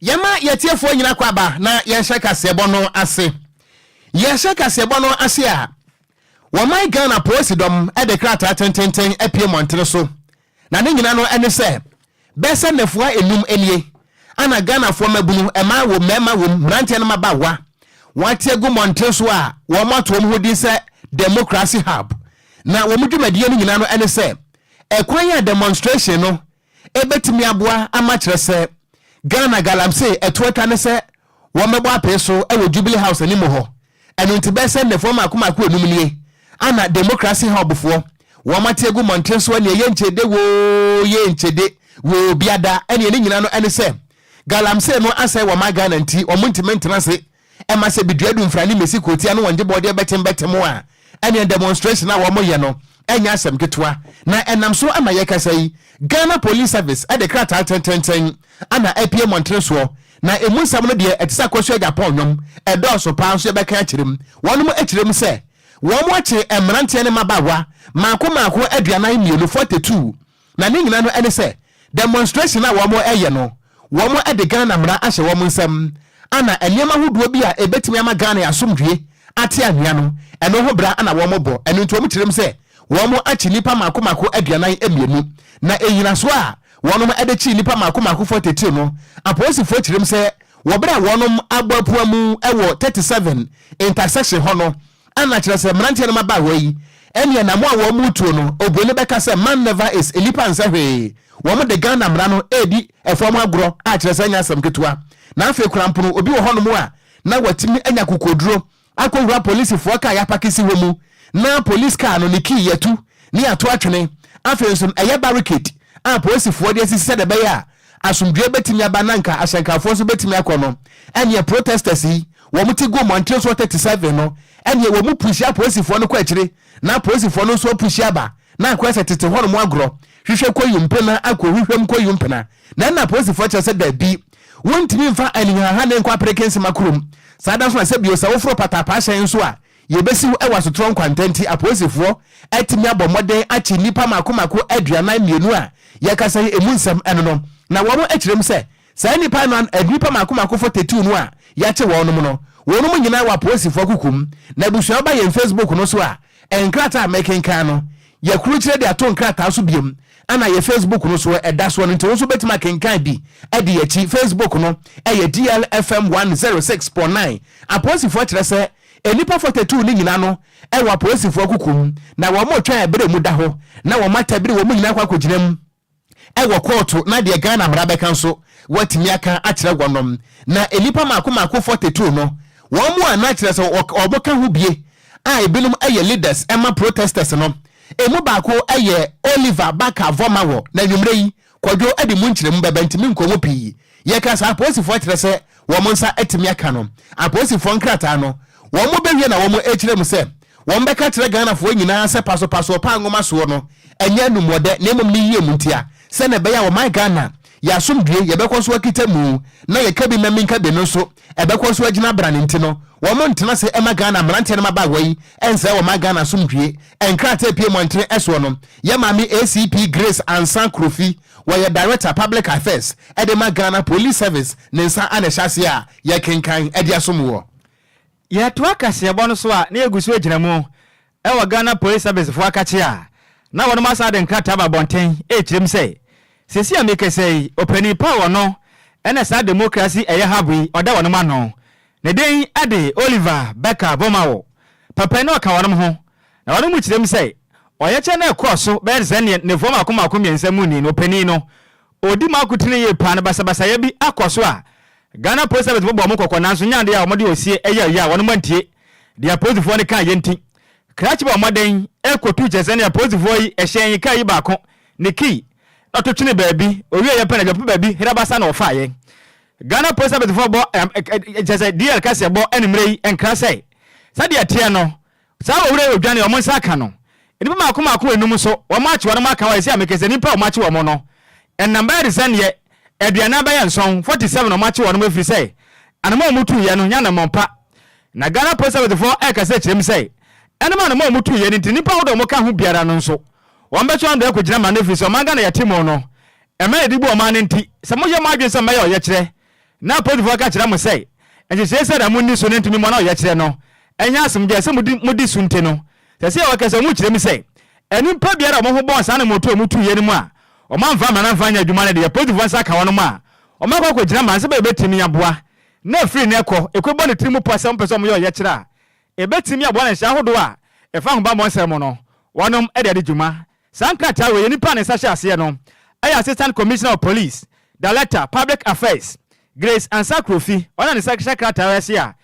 Yɛma yɛtiefoɔ nyina kɔ aba na yɛnhyɛ kaseɛbɔ no ase. Yɛhyɛ kaseɛbɔ no ase a, wɔman Ghana polisi dɔm de krataa tententen apue mmɔntene so. Na ne nyina no ne sɛ, bɛsɛ nnafua enum nie ana Ghanafoɔ mmabunu, mmaa wom, mmarima wom, mmeranteɛ ne mmabaawa, wɔate agu mmɔntene so a wɔato wɔn ho din sɛ Democracy Hub. Na wɔn dwumadie no nyina no ne sɛ, ɛkwan a demonstration no ɛbɛtumi aboa ama kyerɛ sɛ Ghana galamsey ɛto atwa ne sɛ wɔmmɛbɔ apee so wɔ Jubilee House anim hɔ. Ɛno nti bɛyɛ sɛ nnafua mmaako mmaako enum nie ana Democracy Hub foɔ wɔn ate agu mmɔnten so ɛneɛ yɛnkyede woo yɛnkyede woo biada. Ɛneɛ ne nyina no ɛne sɛ galamsey no asɛe wɔn ma Ghana nti wɔn ntumi ntena ase ɛma sɛ bidua du mfra ne mesi kootia no wɔn gye bɔɔdeɛ bɛtem bɛtem a, ɛneɛ demonstration a wɔn yɛ no ɛnyɛ asɛm ketewa. Na ɛnam so ama yɛkasa yi, Ghana Police Service ɛde krataa tententen ana apie mmɔntene soɔ, na emu nsɛm no deɛ ɛte sɛ Akosua Japan nnwom, ɛdɔɔso paa nso yɛbɛka akyerɛ mu. Wɔnom akyerɛ mu sɛ wɔn akye mmeranteɛ ne mmabaawa maako maako 42, 42, na ne nyinaa no ɛne sɛ demonstration a wɔn ɛyɛ no, wɔn de Ghana mmara ahyɛ wɔn nsam ana nneɛma ahodoɔ bi a ɛbɛtumi ama Ghana asomdwie ate anwea no, ɛno ho bra ana wɔn bɔ. Ɛno nti wɔn kyerɛ mu sɛ wɔn akye nnipa maako maako 42, na ɛnyinasoɔ a wɔn de kyi nnipa maako maako 42 no, apolisifoɔ kyerɛ mu sɛ wɔberɛ a wɔn abɔ apua mu wɔ 37 intersection hɔ no, ana kyerɛ sɛ mmeranteɛ no mmabaawa yi ɛne ɛnam a wɔn mu tuo no, oburoni bɛka sɛ man never is nnipa nsɛ hwee. Wɔn de Ghana mmara no edi ɛfɔm agorɔ a kyerɛ sɛ ɛnyɛ asɛm ketewa. Na afei korampono obi wɔ hɔnom a na watumi anya kokoduro akɔwura polisifoɔ kaa yɛapark si hɔ mu, na police car no ne key yɛtu ne yɛato atwene. Afei nso ɛyɛ barricade a polisifoɔ de asisi sɛdeɛ ɛbɛyɛ a asomdwoe bɛtumi aba na nka ahyɛnkafoɔ nso bɛtumi akɔ no, ɛneɛ protesters yi wɔn ti gu mmɔnten so 37 no, ɛneɛ wɔn mu push apolisifoɔ no kɔ akyire na apolisifoɔ no nso apush aba na akɔyɛ sɛ tete hɔnom agorɔ, hwehwɛ kɔ yumpena akɔ hwehwɛm kɔ yumpena. Na ɛna apolisifoɔ kyerɛ sɛ daabi, wɔntumi mfa anihaha ne nkɔ apereke nsɛm kurom saa da so, na sɛ bio sɛ woforo patapaa hyɛn nso a yɛbɛsiw ɛwɔ asotorɔ nkwanta. Nti apolisifoɔ atumi abɔ mmɔden akye nnipa mako mako 42 a yɛkasa yi emu nsɛm ɛno no. Na wɔn akyerɛ mu sɛ saa nnipa no, nnipa mako mako 42 no a yɛakye wɔn nom no, wɔn mu nyinaa wɔ apolisifoɔ kukum. Na abusua ba yɛn Facebook no so a, nkrataa a mɛkenkan no yɛkuru de ato nkrataa so biem ana yɛ Facebook no so ɛda soɔ no, nti wo nso bɛtumi akenkan bi ɛde akyi. Facebook no ɛyɛ DLFM 106.9. Apolisifoɔ kyerɛ sɛ nnipa 42 ne nyinaa no ɛwɔ apolisifoɔ kukum, na wɔn mo twɛn ɛberɛ mu da hɔ na wɔn atabiri wɔn nyinaa akɔ akɔgyina mu ɛwɔ kɔɔto, na deɛ Ghana mmara bɛka nso wɔatumi aka akyerɛ wɔnom. Na nnipa mako mako 42 no, wɔn mu a na kyerɛ sɛ wɔn ka ho bie a ebinom yɛ leaders ɛma protesters no, emu baako yɛ Oliver Barker Vormawor. Na nwummerɛ yi Kwadwo de mu nkyerɛmu bɛbɛ, ntumi nkɔmɔ pii. Yɛka saa apolisifoɔ kyerɛ sɛ wɔn nsa atumi aka no, apolisifoɔ nkrataa no wɔn mo bɛwie na wɔn akyerɛ mu sɛ wɔn bɛka kyerɛ Ghanafoɔ nyinaa sɛ pasopasoɔ pa nwoma soɔ no ɛnyɛ anumɔdɛ, na mmom ne yie mu ntia sɛnɛ ɛbɛyɛ a wɔman Ghana yɛasomdue yɛbɛkɔ so akita mu na yɛka bi mɛmi nka bi no nso ɛbɛkɔ so agyina bra ne. Nti no wɔn ntena se ɛma Ghana mmeranteɛ no mabaawa yi ɛnsɛ wɔma Ghana asomdue. Nkrataa pie mmɔntene ɛsoɔ no, yɛ maame ACP Grace Ansa Kurofi, wɔyɛ Director Public Affairs ɛde ma Ghana Police Service, ne nsa ana ɛhyɛ aseɛ a yɛkenkan ɛde asom wɔ. Yɛtoa kaseɛbɔ no so a, na yɛgu so agyina mu ɛwɔ Ghana Police Service foɔ akakye a na wɔnom asa de nkrataa ba abɔnten ɛrekyerɛ mu sɛ sɛsi a mekɛsɛ yi, ɔpanin pa wɔ no ɛna saa Democracy ɛyɛ Hub yi ɔda wɔnom ano, ne den ade Oliver Barker Vormawor papa ne ɔka wɔnom ho. Na wɔnom mu kyerɛ mu sɛ ɔyɛkyɛ no ɛkɔɔ so bɛyɛ sɛ neɛ ne foɔ mako mako mmiɛnsa mu ni no, ɔpanin no ɔdi mu akotene yie paa no, basabasayɛ bi akɔ so a Ghana Police Service bɔbɔ ɔmo kɔkɔ, nanso nyadeɛ a wɔde osie ɛyɛ ɛyɛ a wɔnom antie deɛ apolisifoɔ no kaa yɛ. Nti krakye bɔ ɔmɔden ɛkɔtu kyɛ sɛ ne apolisifoɔ yi ɛhyɛn yi kaa yi baako ne key na ɔto twene baabi owie yɛ pɛ na dwapɔ baabi herabasa na ɔfaeɛ. Ghana Police Service foɔ bɔ kyɛ sɛ DL kaseɛ bɔ ɛnumere yi nkra sɛ sɛdeɛ teɛ no, saa wɔwura yi odwane ɔmo nsa aka no, nnipa mako mako enum nso wɔn akye wɔn aka hɔ. Ɛsɛ amekɛ sɛ nnipa a wɔn akye wɔn no ɛnam bɛyɛ de sɛ neɛ 47, 47 wɔn akye wɔn efiri sɛ anamɔ a wɔn tu yɛ no nyɛ anamɔ pa. Na Ghana Police Service foɔ ɛkasa kyerɛ mu sɛ ɛnam anamɔ a wɔn tu yɛ no nti, nnipa ahodoɔ a wɔn ka ho biara no nso wɔn bɛtwe wɔn de akɔgyina ma no, efiri sɛ ɔman Ghana yɛte mu no ɛmɛ yɛde bu ɔman no. Nti sɛ moyɛ mo adwene sɛ mɛyɛ ɔyɛkyerɛ. Na apolisifoɔ ka kyerɛ mo sɛ, Nhyehyɛe sɛ na monni so no ntumi mmɔ na ɔyɛkyerɛ no nyɛ asomdwoe a ɛsɛ sɛ mudi so nti no, seesei a wɔka sɛ wɔkyerɛ mu sɛ nnipa biara a wɔn ho bɔn saa anammɔntu a wɔtuiɛ no mu a wɔamfa mmara no amfa anyɛ adwuma no deɛ, apolisifoɔ nsa ka wɔn a wɔakɔ akɔgyina mmara no sɛ ɛbɛyɛ wɔbɛtumi aboa na afiri nnɛ kɔ ɛkɔbɔ ne tiri mu pɔ sɛ wɔmpɛ sɛ wɔyɛ ɔyɛkyerɛ a ɛbɛtumi aboa no nhyɛ ahodoɔ a ɛfa ahobammɔ nsɛm no wɔnom de adi dwuma. Saa nkrataa wei yɛ nipa a ne nsa hyɛ aseɛ no yɛ Assistant Commissioner of Police, Director, Public Affairs, Grace Ansah Krofi, ɔno na ne nsa hyɛ krataa wei ase a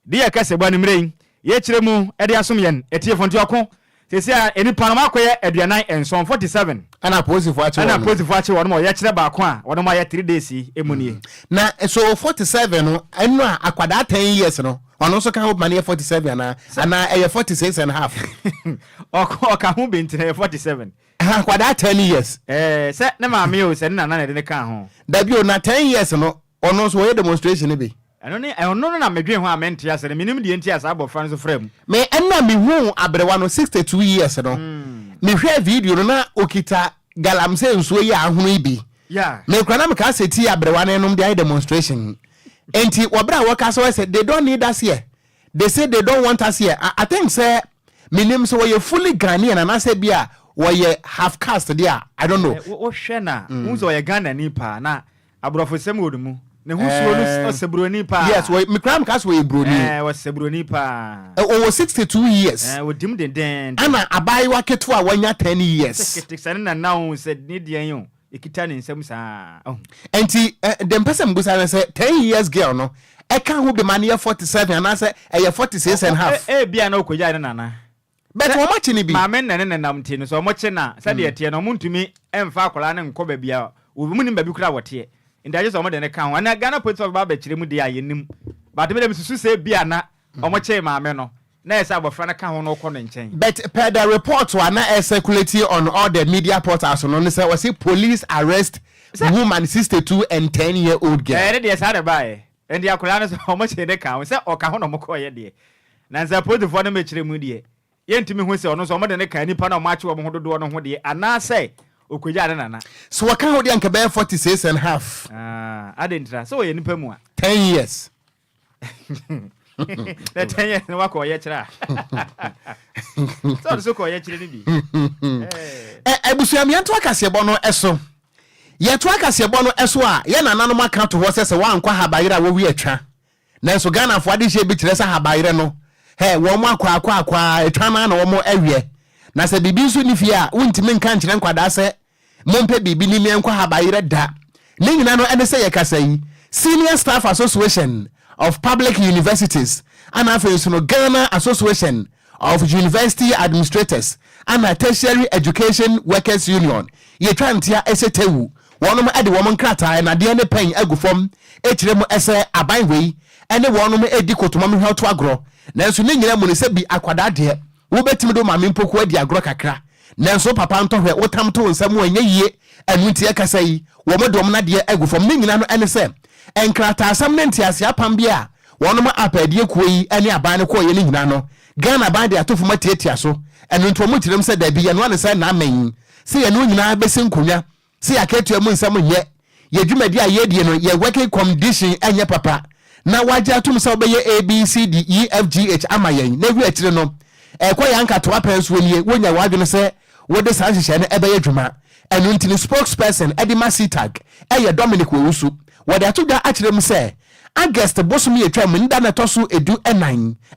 deɛ ɛka sɛ bɔ anwummerɛ yi yɛkyerɛ mu de asom yɛn atiefo nti ɔko seesei a nnipa no wɔakɔyɛ 47, 47. Ɛna apolisifoɔ akye Ɛna wɔn. apolisifoɔ akye wɔn ma ɔyɛkyerɛ baako a wɔn ayɛ 3 days yi mu nie. Na so 47 no, ɛno a akwadaa 10 years no, ɔno nso ka ho ma no yɛ 47 anaa anaa ɛyɛ 46 and half? Ɔka ho bi nti na ɛyɛ 47. Akwadaa 10 years. Ɛɛ, sɛ ne maame o, sɛ ne nana na ɛde ne ka ho. Dabi o, na 10 years no, ɔno nso wɔyɛ demonstration no bi? Ɛno ne ɛno no na medwen ho a mente ase no. Menim deɛ nti a saa abɔfra no so frɛ mu. Me ɛna mehu aberewa no, 62 years no, mehwɛ video no na okita galamsey nsuo yi a ahono yi bi. Mekura na meka sɛ ti aberewa no nom de ayɛ demonstration. Nti wɔberɛ a wɔka sɛ wɔsɛ they don't need us here, they say they don't want us here, I think sɛ menim sɛ wɔyɛ fully Ghanaian anaasɛ bi a wɔyɛ half caste deɛ a, I don't know. Wohwɛ na wohu sɛ ɔyɛ Ghanani paa na aborɔfo sɛm wɔ ne mu, ne ho suo no, ɔsɛ buroni paa. Yes, mekura meka sɛ wɔyɛ buroni. Ɔsɛ buroni paa. Ɔwɔ 62 years. Ɔdim dendenden. Ana abaayewa ketewa a wanya 10 years. Kete sɛ ne nana o, sɛ ne deɛn o, ɛkita ne nsam saa. Nti deɛ mpɛ sɛ mbusa no sɛ 10 years girl no ɛka ho bi ma no yɛ 47 anaasɛ ɛyɛ 46 and half? Ebia na ɔkɔgyae ne nana. But wɔn akyi ni bi. Maame nna ne nenam nti no, sɛ ɔmo kye na sɛdeɛ ɛteɛ no, ɔmo ntumi mfa akwadaa no nkɔ baabi a wɔn nim baabi koraa wɔteɛ, nti agye sɛ ɔmo de ne ka ho. Ɛna Ghana Police Force ba abɛkyerɛ mu deɛ a yɛnim, but mi dɛ mi susu sɛ ebia na ɔmo kyee maame no na yɛ sɛ abɔfra no ka ho na ɔkɔ ne nkyɛn. But per the report a na ɛcirculate on all the media portals no ne sɛ wɔsi police arrest woman 62 and 10 year old girl. Ɛyɛ ne deɛ saa na ɛbaayɛ, nti akwadaa no sɛ ɔmo kyee ne ka ho sɛ ɔka ho na ɔmo kɔɔyɛ deɛ, na nsa polisifoɔ no mɛkyerɛ mu deɛ, yɛntumi hu sɛ ɔno nso ɔmo de ne ka nipa na ɔmo akye wɔn ho dodoɔ no ho deɛ anaasɛ okogya ne nana. So wɔka ho deɛ, nka bɛyɛ 46 and half. Ah, ade ntira sɛ ɔyɛ nipa mu a. 10 years. Na 10 years no wakɔ ɔyɛ kyerɛ a, sɛ ɔno so kɔ ɔyɛ kyerɛ no bi. Ɛ abusua, yɛnto akaseɛbɔ no ɛso. Yɛto akaseɛbɔ no ɛso a, yɛ nananom aka to hɔ sɛ woankɔ ahabayerɛ a, wɔwi atwa. Nanso Ghanafoɔ adehyɛ bi kyerɛ sɛ ahabayerɛ no hɛ, wɔn mo akɔ akɔ akɔ a, atwa no na wɔn awiɛ. Na sɛ biribi nso ni fie a, wontumi nka nkyerɛ nkwadaa sɛ mompɛ biribi ni meɛnkɔ ahabayerɛ da. Ne nyina no ɛne sɛ yɛkasa yi, Senior Staff Association of Public Universities ana afei nso no Ghana Association of University Administrators ana Tertiary Education Workers Union, yɛtwa ntea ɛsɛ TEWU, wɔnom de wɔn nkrataa, ɛnadeɛ ne pɛn agu fam ɛkyerɛ mu ɛsɛ aban wei ɛne wɔnom ɛdi kotomam hwɛ agorɔ. Nanso ne nyina mu no, sɛ bi akwadaa deɛ, wobɛtumi de wo maame mpoko adi agorɔ kakra, nanso papa ntɔhwɛ wotam to wo nsa mu a, ɛnyɛ yie. Ɛno nti ɛkasa yi, wɔn de wɔn nadeɛ agu fam. Ne nyina no ɛne sɛ nkrataasɛm ne nteaseɛ apam bi a wɔnom apɛdeɛ kuo yi ne aban no kɔɔyɛ no nyina no, Ghana aban de ato fam atiatia so. Ɛno nti wɔn kyerɛm sɛ daabi, yɛnoa ne sɛ n'amɛn sɛ yɛne nyinaa bɛsi nkonnwa sɛ yɛakatua mu nsɛm nyɛ yɛ dwumadi a yɛdie no, yɛ working condition ɛnyɛ papa, na wagye atom sɛ wobɛyɛ A B C D E F G H ama yɛn, na ewi akyire no ɛkɔ yɛn ankatoa pɛn soɔ nie, wonya w'adwene sɛ wode saa nhyehyɛe no ɛbɛyɛ adwuma. Ɛno nti ne spokesperson ɛde ma CETAG ɛyɛ Dominic Owusu, wɔde ato dwa akyerɛ mu sɛ August bosom yɛ twa mu nda na ɛtɔ so 14,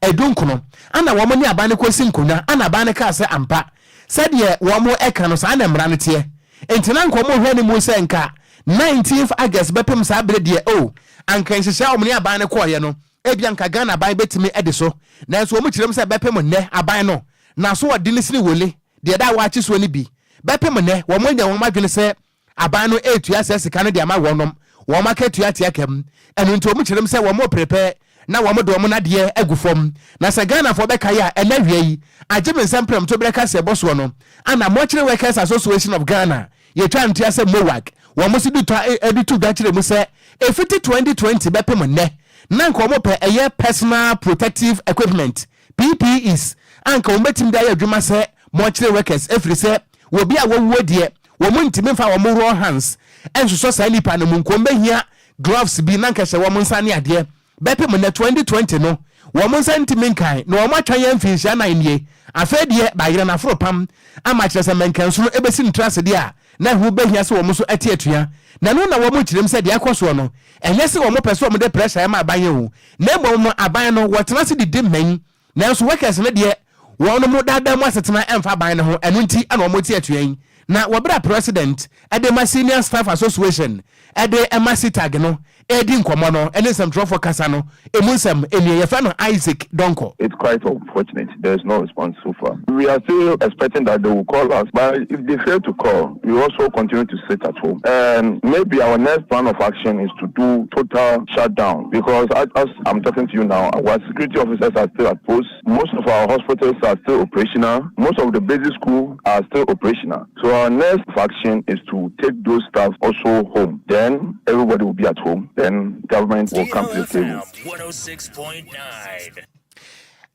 19 ana wɔn ne aban no kɔsi nkonnwa, ana aban no kaa sɛ ampa, sɛdeɛ wɔn ɛka no, saa na mmara no teɛ. Nti na nka wɔn hwɛ ne mu sɛ nka 19th August bɛpem saa bere deɛ o, anka nhyehyɛ a wɔn ne aban no kɔɔyɛ no, ebia nka Ghana aban bɛtumi de so. Nanso wɔn kyerɛ mu sɛ bɛpem nnɛ, aban no na so ɔde ne sini wole deɛ da a wɔakye soɔ no bi. Bɛpem nnɛ, wɔn anya wɔn adwene sɛ aban no etua sɛ sika no de ama wɔnom wɔn akatua tia kam. Ɛno nti wɔn kyerɛ mu sɛ wɔn prepare na wɔn de wɔn nadeɛ agu fam. Na sɛ Ghanafoɔ bɛka yɛ a, ɛnɛ wia yi agye me nsɛm prɛm to berɛ kaseɛ bɔ soɔ no, ana Mortuary Workers Association of Ghana, yɛtwa ntua sɛ MOWAG, wɔn nso de twa de to dwa kyerɛ mu sɛ ɛfiti 2020 bɛpem nnɛ na nka wɔn pɛ ɛyɛ personal protective equipment, PPEs, anka wɔn bɛtumi de ayɛ adwuma sɛ mortuary workers, ɛfiri sɛ wɔbi a wɔwuo deɛ, wɔn ntumi mfa wɔn raw hands nsosɔ saa nipa no mu, nka wɔn bɛhia. Gloves bi na anka ɛhyɛ wɔn nsa ne adeɛ. Bɛpem nnɛ 2020 no, wɔn nsa ntumi nkan na wɔn atwa yɛn mfinhyia nan nie. Afei deɛ bayerɛ no aforo pam ama kyerɛ sɛ mmɛnkɛnso no bɛsi ne tiri ase deɛ a, na ɛho bɛhia sɛ wɔn nso te atua. Na ɛno na wɔn kyerɛm sɛ deɛ ɛkɔ soɔ no, ɛnyɛ sɛ wɔn pɛ sɛ wɔn de pressure ma aban o, na mmom no aban no wɔtena ase didi mmɛn. Nanso workers no deɛ wɔn mo daadaa mu asetena ɛmfa aban no ho, ɛno nti na wɔn te atua yi. Na wɔ berɛ a President de ma Senior Staff Association de ma CTAG no redi nkɔmmɔ no ne nsɛmtwerɛfoɔ kasa no, ɛmu nsɛm nie, yɛfrɛ no Isaac Donkor. It's quite unfortunate there is no response so far. We are still expecting that they will call us but if they fail to call we also continue to sit at home and maybe our next plan of action is to do total shutdown because as I'm talking to you now our security officers are still at post, most of our hospitals are still operational, most of the basic school are still operational. So our next action is to take those staff also home then everybody will be at home then government will come to the table.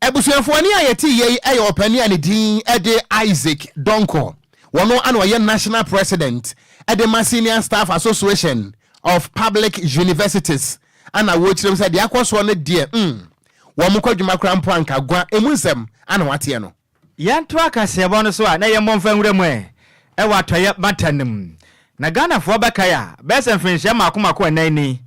Abusuafoɔ nne a yɛte yei yɛ ɔpanin a ne din de Isaac Donkor. Wɔno ana ɔyɛ National President de ma Senior Staff Association of Public Universities ana wɔkyerɛ mu sɛ deɛ akɔ soɔ no deɛ mm wɔn kɔ adwuma koraa mpo anka gua emu nsɛm ana wateɛ no. Yɛntoa kaseɛbɔ no so a na yɛmmɔ mfa nwura mu ɛ wɔ atɔeɛ mantam no mu. Na Ghanafoɔ bɛkae a, bɛyɛ sɛ mfirinhyia mmaako mmaako ɛnan ni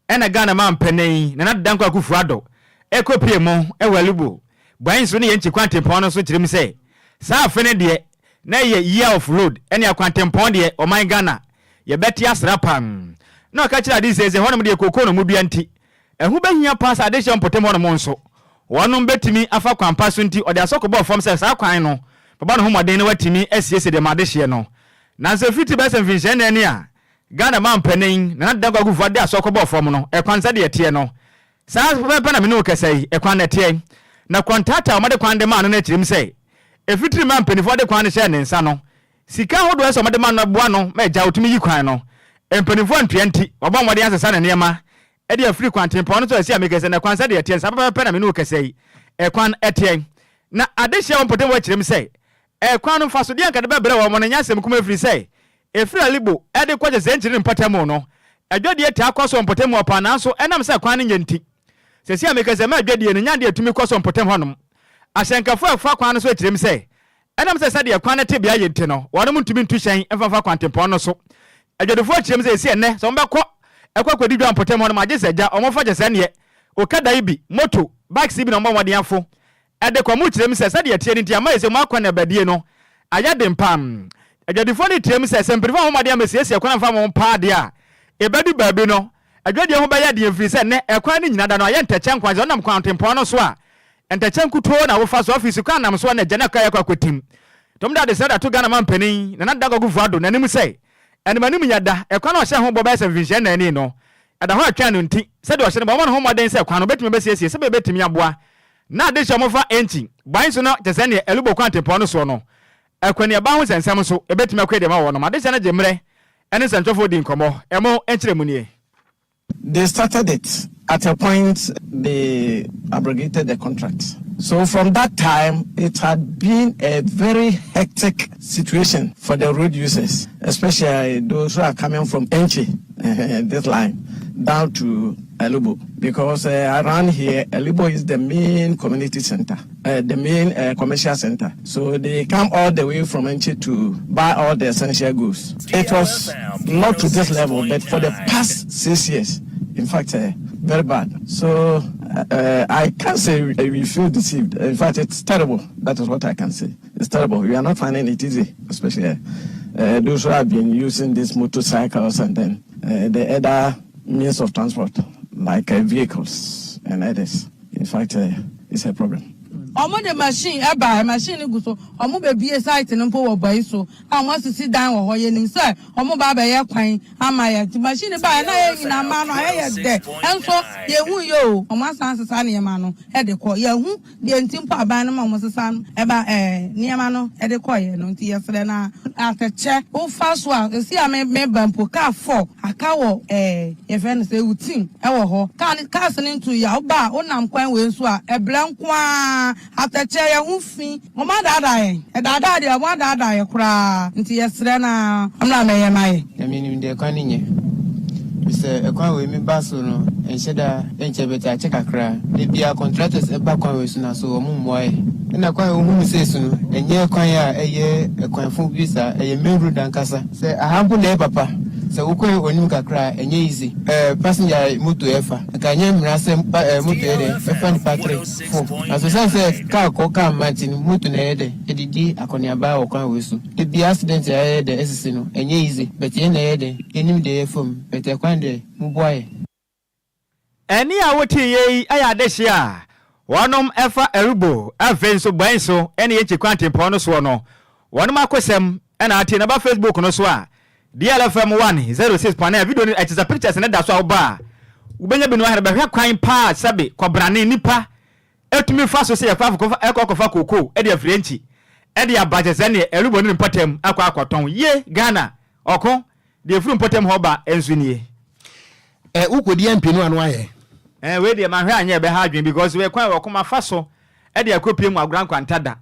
ɛna Ghana manpanin Nana Addo Dankwa Akufo Addo ɛkɔpue mu wɔ Alubo, Boahinso ne Yɛnkyi kwantempɔn no so kyerɛ mu sɛ saa afe no deɛ na ɛyɛ Year of Road ɛne akwantempɔn deɛ ɔman Ghana yɛbɛte asra paa. Na ɔka kyerɛɛ Adesua sɛ hɔnom deɛ kookoo na wɔdua nti Ɛho bɛhia paa sɛ adehyeɛ mpɔtam hɔnom nso, wɔnom bɛtumi afa kwan pa so nti ɔde asɔ kɔbɔɔ fam sɛ saa kwan no bɛbɔ ne ho mmɔden na watumi asiesie deɛ ma adehyeɛ no. Nanso ɛfiri bɛyɛ sɛ mfinhyia nnan ni a Ghana manpanin Nana Dankwa Akufo de asɔ kɔbɔɔ fam no, ɛkwan sɛdeɛ ɛteɛ no, saa ara pɛpɛɛpɛ na me ne wo kasa yi, ɛkwan no ɛteɛ. Na kɔntrata a wɔde kwan de maa no no kyerɛ mu sɛ, ɛfitiri mmerɛ a mpaninfoɔ de kwan no hyɛɛ ne nsa no, Sika ahodoɔ a ɛsɛ sɛ wɔde ma no boa no ma agya ɔtumi yi kwan no. Mpanimfoɔ antua nti, wɔabɔ mmɔden asesa ne nneɛma de afiri kwantempɔn no so asi a meka sɛ, na kwan sɛdeɛ ɛteɛ no, saa pɛpɛɛpɛ na me ne wo kasa yi, ɛkwan ɛteɛ. Na adehyeɛ wɔ mpɔtam hɔ kyerɛ mu sɛ, ɛkwan no mfasodeɛ a anka de bɛbrɛ wɔn no nyɛ asɛm kumaa ɛfiri sɛ, ɛfiri Alibo de kɔ Gyesɛnkyiri ne mpɔtam no, adwadie taa kɔ so wɔ mpɔtam hɔ paa nanso ɛnam sɛ kwan no nyɛ nti, seesei a meka sɛ ma adwadie no nyɛ adeɛ a ɛtumi kɔ so wɔ mpɔtam hɔnom. Ahyɛnkafoɔ a ɛfa kwan no so kyerɛ mu sɛ, Ɛnam sɛ sɛdeɛ kwan no tebea ye nti no, wɔnom ntumi ntu hyɛn mfa mfa kwantempɔn no so. Adwadifoɔ kyerɛ mu sɛ ɛsi ɛnnɛ sɛ wɔbɛkɔ ɛkɔ akɔdi dwa mpɔtam hɔ nom agye sɛ gya wɔn fa kyɛ sɛ neɛ okada yi bi, moto, bikes yi bi na wɔbɔ mmɔden afo de kɔ. Wɔkyerɛ mu sɛ sɛdeɛ ɛteɛ no nti ama ɛsɛ mu akɔneabadie no ayɛ den paa. Adwadifoɔ no kyerɛ mu sɛ sɛ mpanyinfoɔ ammɔ mmɔden ammɛsiesie kwan amfa wɔn paa deɛ a, ɛbɛdu baabi no adwadie ho bɛyɛ den ɛfiri sɛ nnɛ ɛkwan no nyina da no ayɛ ntɛkyɛ nko ara sɛ wonam kwantempɔn no so a Ntɛkyɛ nkutoo na wofa so afei sukuu anam so a na agya no akɔ akɔ akɔtim. Tom de adesrɛ de ato Ghana manpanin Nana Dankwa Akufo-Addo n'anim sɛ, Animanim nyɛ da, ɛkwan a ɔhyɛɛ ho bɔ bɛyɛ sɛ mfinhyia nnan ni no, ɛda hɔ retwɛn no nti, sɛdeɛ ɔhyɛ no bɔ, ɔmmɔ ne ho mmɔden sɛ kwan no obetumi abɛsiesie sɛdeɛ ɛbɛtumi aboa na adehye a wɔfa Enchi, Boahin so no te sɛ neɛ Elubo kwantempɔn no soɔ no. Akwanneaba ho nsɛnsɛm nso, ɛbɛtumi akɔ adi ama wɔnom. Adesrɛ no gye mmerɛ ne nsɛntwerɛfoɔ di nkɔmmɔ. Ɛmo nkyerɛmu nie. They started it at a point they abrogated the contract. So from that time, it had been a very hectic situation for the road users, especially those who are coming from Enchi, this line, down to Elubo. Because uh, around here, Elubo is the main community center, uh, the main uh, commercial center. So they come all the way from Enchi to buy all the essential goods. It was not to this level, but for the past six years, in fact, uh, very bad. So uh, I can't say we feel deceived. In fact, it's terrible. That is what I can say. It's terrible. We are not finding it easy, especially uh, uh, those who have been using these motorcycles and then uh, the other means of transport, like uh, vehicles and others. In fact, uh, it's a problem. Ɔmo de machine ɛbaɛ, machine no gu so, ɔmo bɛ bue site no mpo wɔ Bɔyi so a ɔmo asisi dan wɔ hɔ, yɛnim sɛ ɔmo ba abɛyɛ kwan ama yɛn, nti machine no baɛ na yɛn nyinaa mmaa no ayɛ yɛ dɛ, nso yɛnhu yɛ oo, ɔmo asan asesa nneɛma no de kɔ, yɛahu deɛ nti mpo aban no ma ɔmo sesa ɛba ɛɛ nneɛma no de kɔeɛ no, nti yɛsrɛ na atɛkyɛ wofa so a, seesei a me meba mpo car four aka wɔ ɛɛ yɛfrɛ no sɛ Ewutim ɛwɔ hɔ, car no cars no ntu yɛ a, woba a wonam kwan wei nso a ɛbrɛ nko ara, atɛkyɛ yɛn ho fi, wɔn adaadaa yɛn, ɛdaadaa deɛ wɔn adaadaa yɛn koraa, nti yɛsrɛ na ɔmmra mmɛyɛ ma yɛn. Na menim deɛ kwan no nyɛ. Efisɛ ɛkwan wei me ba so no ɛnhyɛ da ɛnkyɛ but akyɛ kakra. Da biara contractors ɛba kwan wei so na so wɔn mmoa yɛ. Ɛna kwan a wohu no sei so no ɛnyɛ kwan a ɛyɛ ɛkwan fo bi saa, ɛyɛ main road ankasa. Sɛ aha mpo na ɛyɛ papa, sɛ wokɔ w'anim kakra a ɛnyɛ easy. Ɛɛ passenger moto ɛfa, nka ɛnyɛ mmara sɛ pa ɛɛ moto yɛ dɛ ɛfa nipa tre, four. Nanso ɛsiane sɛ car kɔ car mma nti no moto na ɛyɛ dɛ ɛde di akɔneaba wɔ kwan wei so. Da biara accident a ɛyɛ dɛ ɛsisi no ɛnyɛ easy but yɛn na ɛyɛ dɛ yɛnim deɛ yɛfa mu but ɛkwan deɛ moboa yɛ. Ɛnne a woteeɛ yi yɛ adehyeɛ a wɔnom ɛfa Arubo afei nso Bɔɛn so ne Yɛnkyi kwantempɔn no soɔ no wɔnom akosɛm na ate na ba Facebook no so a DLFM 106.9 video no ɛkyesɛ pictures no da so a woba a wobɛnya bi no ahwɛ bɛhwɛ kwan paa sɛbe kɔbrane nipa Etumi fa so sɛ yɛkɔ akɔfa ɛkɔ akɔfa kookoo de afiri Enkyi de aba kyɛ sɛ neɛ ɛrebɔ ne mpɔtam akɔ akɔtɔn. Ye Ghana ɔko deɛ ɛfiri mpɔtam hɔ ba nso nie. Ɛ wo kɔdi MP no ano ayɛ. Ɛɛ wei deɛ manhwɛ anyɛ ɛbɛha adwene because wei kwan a wɔko mafa so de akɔpie mu Agora Nkwanta da.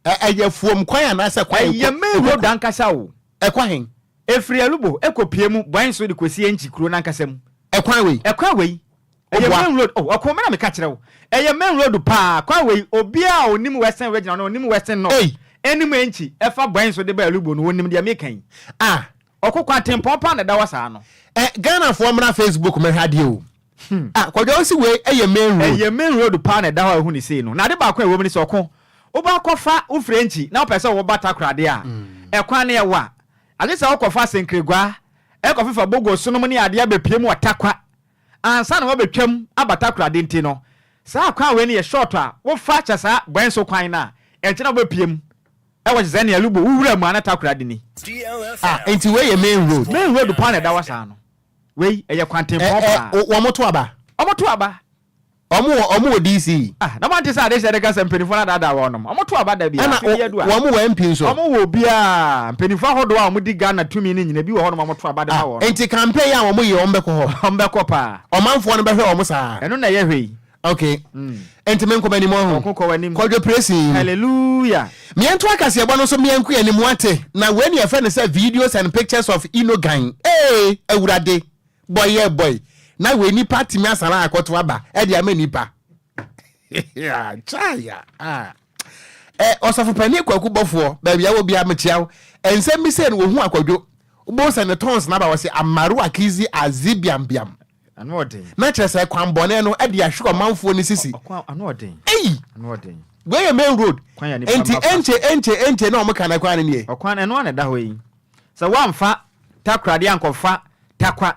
Ɛ ɛyɛ fuom kwan anaasɛ kwan ɛkɔ. Ɛyɛ main road ankasa o. Ɛkɔ hen? Ɛfiri Alubo ɛkɔpie mu Bɔɛn so de kɔsi Enkyi kuro no ankasa mu. Ɛkwan wei? Ɛkwan wei. Ɛyɛ main road oh ɔko me na meka kyerɛ wo ɛyɛ main road paa kwan wei obiaa a onim western region anaa onim western north ɛnim ɛnkyi ɛfa bɔɛn so de ba Alubo no onim deɛ meka yi Ah. Ɔko kwan tempɔn paa na ɛda hɔ saa no. Eh Ghana foɔ mmra Facebook mɛhwɛ adeɛ o ah Kwadwo wo se wei ɛyɛ main road. Ɛyɛ main road paa na ɛda hɔ a wohu no sei no na ade baako a ɛwɔ mu ne sɛ ɔko woba akɔfa wo firi ɛnkyi na wopɛ sɛ woba Takoradi a ɛkwan no ɛwa agye sɛ wokɔfa Senkereguaa ɛkɔfefa Bogoso nom ne adeɛ abɛpue mu wɔ Tarkwa Ansa na wɔabɛtwam aba Takoradi nti no, saa kwan wei no yɛ short a wofa kyɛ saa Bɔɛnso kwan no a, ɛnkyɛ na wobɛpue mu wɔ kyɛ sɛ nea Lubo wo wura mu a na Takoradi ni. Ah, nti wei yɛ main road? Main road paa na ɛda hɔ saa no. Wei, ɛyɛ kwantempɔn Ɛ, paa. ɛ, wɔn to aba? Wɔn to aba. Wɔn wɔ, wɔn wɔ DC? Ah, na moante sɛ adehyɛ de ka sɛ mpanimfoɔ no adaadaa wɔnom? Wɔn to aba da biara, Ɛna afe biara du a. wɔn wɔ MP nso? Wɔn wɔ obiara. Mpanimfoɔ ahodoɔ a wɔdi Ghana tumi no nyina, bi wɔ hɔnom a wɔto aba de ma Ah, wɔnom. nti campaign a wɔn yɛ, wɔn bɛkɔ hɔ? Wɔn bɛkɔ paa. Ɔmanfoɔ no bɛhwɛ wɔn saa? Ɛno na ɛyɛ hwɛ yi. Ok. Nti menkɔ m'anim ɔho? Ɔko kɔ w'anim. Kwadwo Presi. Hallelujah. Meɛnto akaseɛbɔ no nso meɛnko yɛn anim wate? Na wei ne yɛfrɛ no sɛ videos and pictures of Inogan. Ee, Awurade! Bɔe yɛ bɔe na wei nipa atumi asara akɔto aba ɛde ama nipa. Chaya. Ah. Eh, ɔsɔfo panin kwaku bɔfoɔ baabi a wɔ bia mekyia wo. Nsɛm bi sɛ no wɔhu akwadwo. Wobɛhu sɛ ne tons naba wɔ sɛ amaru akizi azibiambiam. Ano ɔden. Na kyerɛ sɛ kwan bɔne no ɛde ahwe ɔmanfoɔ no sisi. Ɔkwan ano ɔden. Ei! Ano ɔden. Wei yɛ main road. Kwan yɛ nipa Enti mma fa enche so. enche enche na wɔn ka na kwan no nie. Ɔkwan ɛno ara na ɛda hɔ yi. Sɛ woamfa Takoradi ankɔfa Tarkwa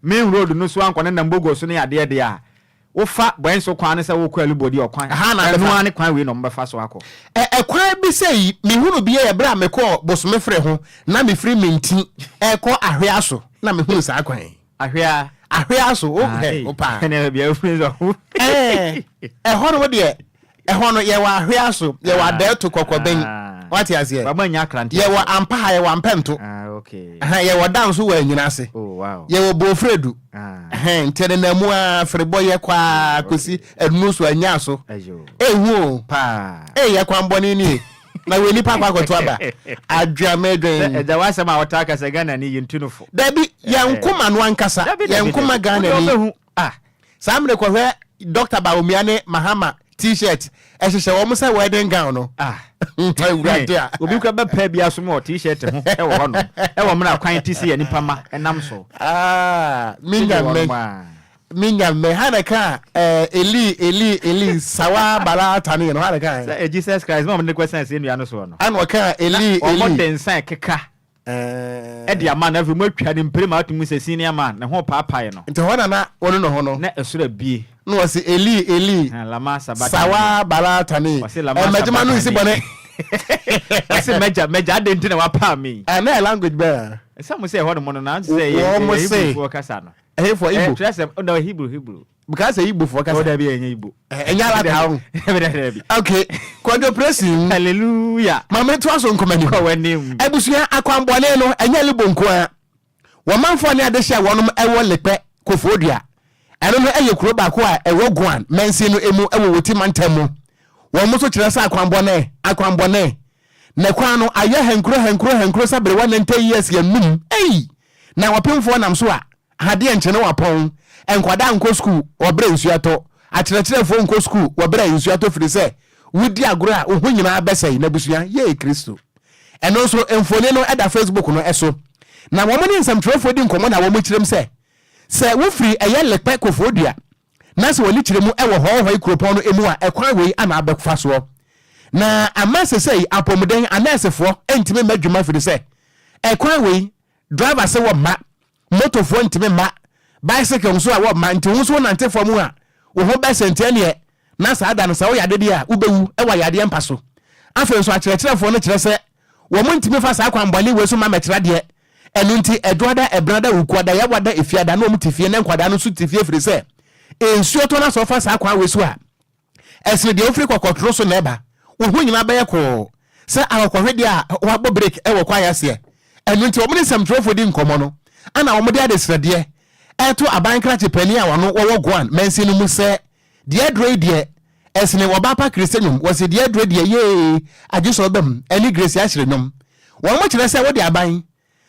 main road no so ankɔ nenam Bogo so ne adeɛ deɛ a, wofa Bɔɛnso kwan no sɛ worekɔ Alubodi ɔkwan, Ɛha na ɛno bɛfa. ara ne kwan wei na wɔbɛfa so akɔ. Ɛ ɛkwan bi sei, mehunu bi yɛ berɛ a mekɔɔ Bosomefre ho na mefiri Minti rekɔ Ahweaso na mehunu saa kwan yi. Ahwea. Ahwea so wo Ah, hɛ ei. wo paa. Ɛnna baabi a wofiri nso ho. Ɛɛ ɛhɔ no deɛ ɛhɔ no yɛwɔ ahwea so yɛwɔ Ah, adɛɛto kɔkɔbɛn ah. wate aseɛ Baba nya akrante yɛwɔ ase. ampa ha yɛwɔ ampɛnto Ah, okay. ɛhɛn yɛwɔ dan so wɔ anyina ase Oh, wow. yɛwɔ boofredu Ah. ɛhɛn nti ɛnenam mu ara ferebɔ yɛ kɔ ara Oh, kɔsi okay. ɛnuru so anya so Ayo. ehu o Paa. ee yɛ kwanbɔne nie na wei nipa akɔ akɔto aba adweamɛdwen. Sɛ ɛgya w'asɛm a wɔtaa ka sɛ Ghana ni yɛntu no fo. Dabi, yɛn nkoma no ankasa, yɛn nkoma Ghana ni. Ah. Saa mmerɛ kɔhwɛ Dr. Bawumia ne Mahama t-shirt ɛhyehyɛ wɔn sɛ wedding gown no. Ah. Awurade a. Obi kura bɛpɛ bi asom wɔ t-shirt ho ɛwɔ hɔ nom. Ɛwɔ mmerɛ kwan ti si yɛ nipa ma ɛnam so. Ah, me nyame. Me nyame ha na ka eh, Eli Eli Eli sawa bala tane no ha na ka. Sɛ eh, Jesus Christ ma wɔn de kɔ sɛn sɛ nnua no soɔ no. Ana ɔka Eli Eli. Wɔn de nsa ɛkeka ɛde ama no afei mo atwa ne mpire ma atum sɛ senior man ne ho paapae no. Nti hɔ na na wɔn no ho no. Na ɛsoro abie. Na wɔsi Eli Eli lama sabatani. Sawa bala tane. Wɔsi lama sabatani. Ɛmɛgyema no nsi bɔne. Wɔsi mɛgya mɛgya adan nti na wapaa mi. Ɛnna yɛ language bɛɛ. Ɛsɛ mo sɛ ɛhɔ nom no na sɛ yɛ yɛ Hebrew kasa no. Ɛhefoɔ Igbo? Ɛɛ twerɛsɛm, oh, no, Hebrew, Hebrew. Because sɛ Igbo foɔ kasa. Oh, dabi, ɛnyɛ Igbo. Ɛnyɛ alata ho. Dabi, dabi, dabi. Okay, Kwadwo Presi. Hallelujah. Maame to aso nkɔmɔ anim. Kɔ w'anim. Abusua akwanbɔne no ɛnyɛ Libo nko ara. Wɔmanfoɔ ne adehye a wɔnom ɛwɔ Lekpɛ, Kofoɔdua. Ɛno no ɛyɛ kuro baako a ɛwɔ Guan mansin no emu ɛwɔ Woti mantam mu. Wɔn nso kyerɛ sɛ akwanbɔne, akwanbɔne. Na kwan no ayɛ hankuro hankuro hankuro sɛ berewa 90 years yɛ num. Ei! Na ɔpemfoɔ nam so a. Adeɛ nkye na wapɔn. Nkwadaa nkɔ sukuu wɔ berɛ a nsuo atɔ. Akyerɛkyerɛfoɔ nkɔ sukuu wɔ berɛ a nsuo atɔ firi sɛ wodi agorɔ a wo ho nyinaa bɛsɛe. N'abusua, yei Kristo. Ɛno nso mfoni no da Facebook no so. Na wɔn ne nsɛmtwerɛfoɔ di nkɔmmɔ na wɔkyerɛm sɛ, sɛ wofiri ɛyɛ Lekpɛ Kofoɔdua na sɛ wɔne kyerɛ mu wɔ Hɔhɔi kuropɔn no mu a ɛkwan wei ana abɛfa soɔ. Na ama sesei apɔmuden anɛɛsefoɔ ntumi mma adwuma firi sɛ ɛkwan wei driver se wɔmma, motofoɔ ntumi mma, bicycle nso a wɔmma nti wo nso wonante fam a wo ho bɛsɛ nti ɛneɛ na saa da no sɛ woyɛ adedeɛ a wobɛwu wɔ yadeɛ mpa so. Afei nso akyerɛkyerɛfoɔ no kyerɛ sɛ wɔn ntumi fa saa kwanbɔne wei so mma mmɛkyerɛ adeɛ. Ɛno nti Ɛdwoada, Ɛbenada, Wukuada, Yawada, Efiada na wɔn te fie na nkwadaa no nso te fie ɛfiri sɛ nsuo tɔ na sɛ wɔfa saa kwan wei so a ɛsene deɛ wofiri kɔkɔtoro so na ɛba. Wo ho nyinaa bɛyɛ kɔɔ sɛ akɔkɔhwedeɛ a wɔabɔ breki wɔ kwaeɛ aseɛ. Ɛno nti wɔn ne nsɛmtwerɛfoɔ di nkɔmmɔ no ɛna wɔde adesrɛdeɛ ɛreto aban krakye panin a wɔno wɔwɔ Goan mansin no mu sɛ Deɛ aduro yi deɛ ɛsene ɔbaa pa Christy nwom wɔse deɛ aduro deɛ yee agye sɛ ɔba mu ɛne Grace Ahyere nwom wɔn kyerɛ sɛ wode aban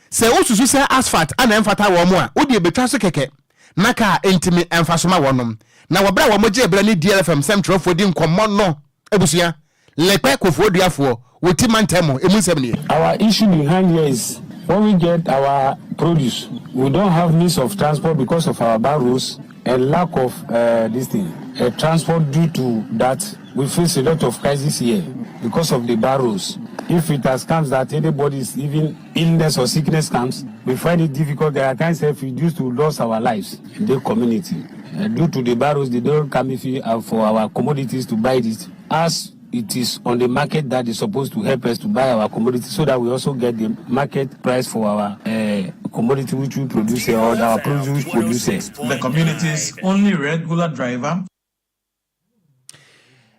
sɛ wosusu sɛ asphalt ana ɛmfata wɔn a wodeɛ bɛtwa so kɛkɛ na kaa ntimi ɛmfa so ma wɔnom na wɔ berɛ a wɔn gyee berɛ ne DLFM nsɛmtwerɛfoɔ di nkɔmmɔ no abusua Lekpɛ Kofoɔ Duafoɔ wɔ ti mantam mu emu nsɛm nie. Our issue behind here is when we get our produce we don't have means of transport because of our bad roads and lack of uh, this thing uh, transport due to that we face a lot of crisis here because of the bad roads. If it has comes that anybody's even illness or sickness comes, we find it difficult. There are times if we used to lose our lives in the community. Uh, due to the barrels, they don't come if you, uh, for our commodities to buy it. As it is on the market that is supposed to help us to buy our commodity so that we also get the market price for our uh, commodity which we produce here or our produce which produce here. The community's only regular driver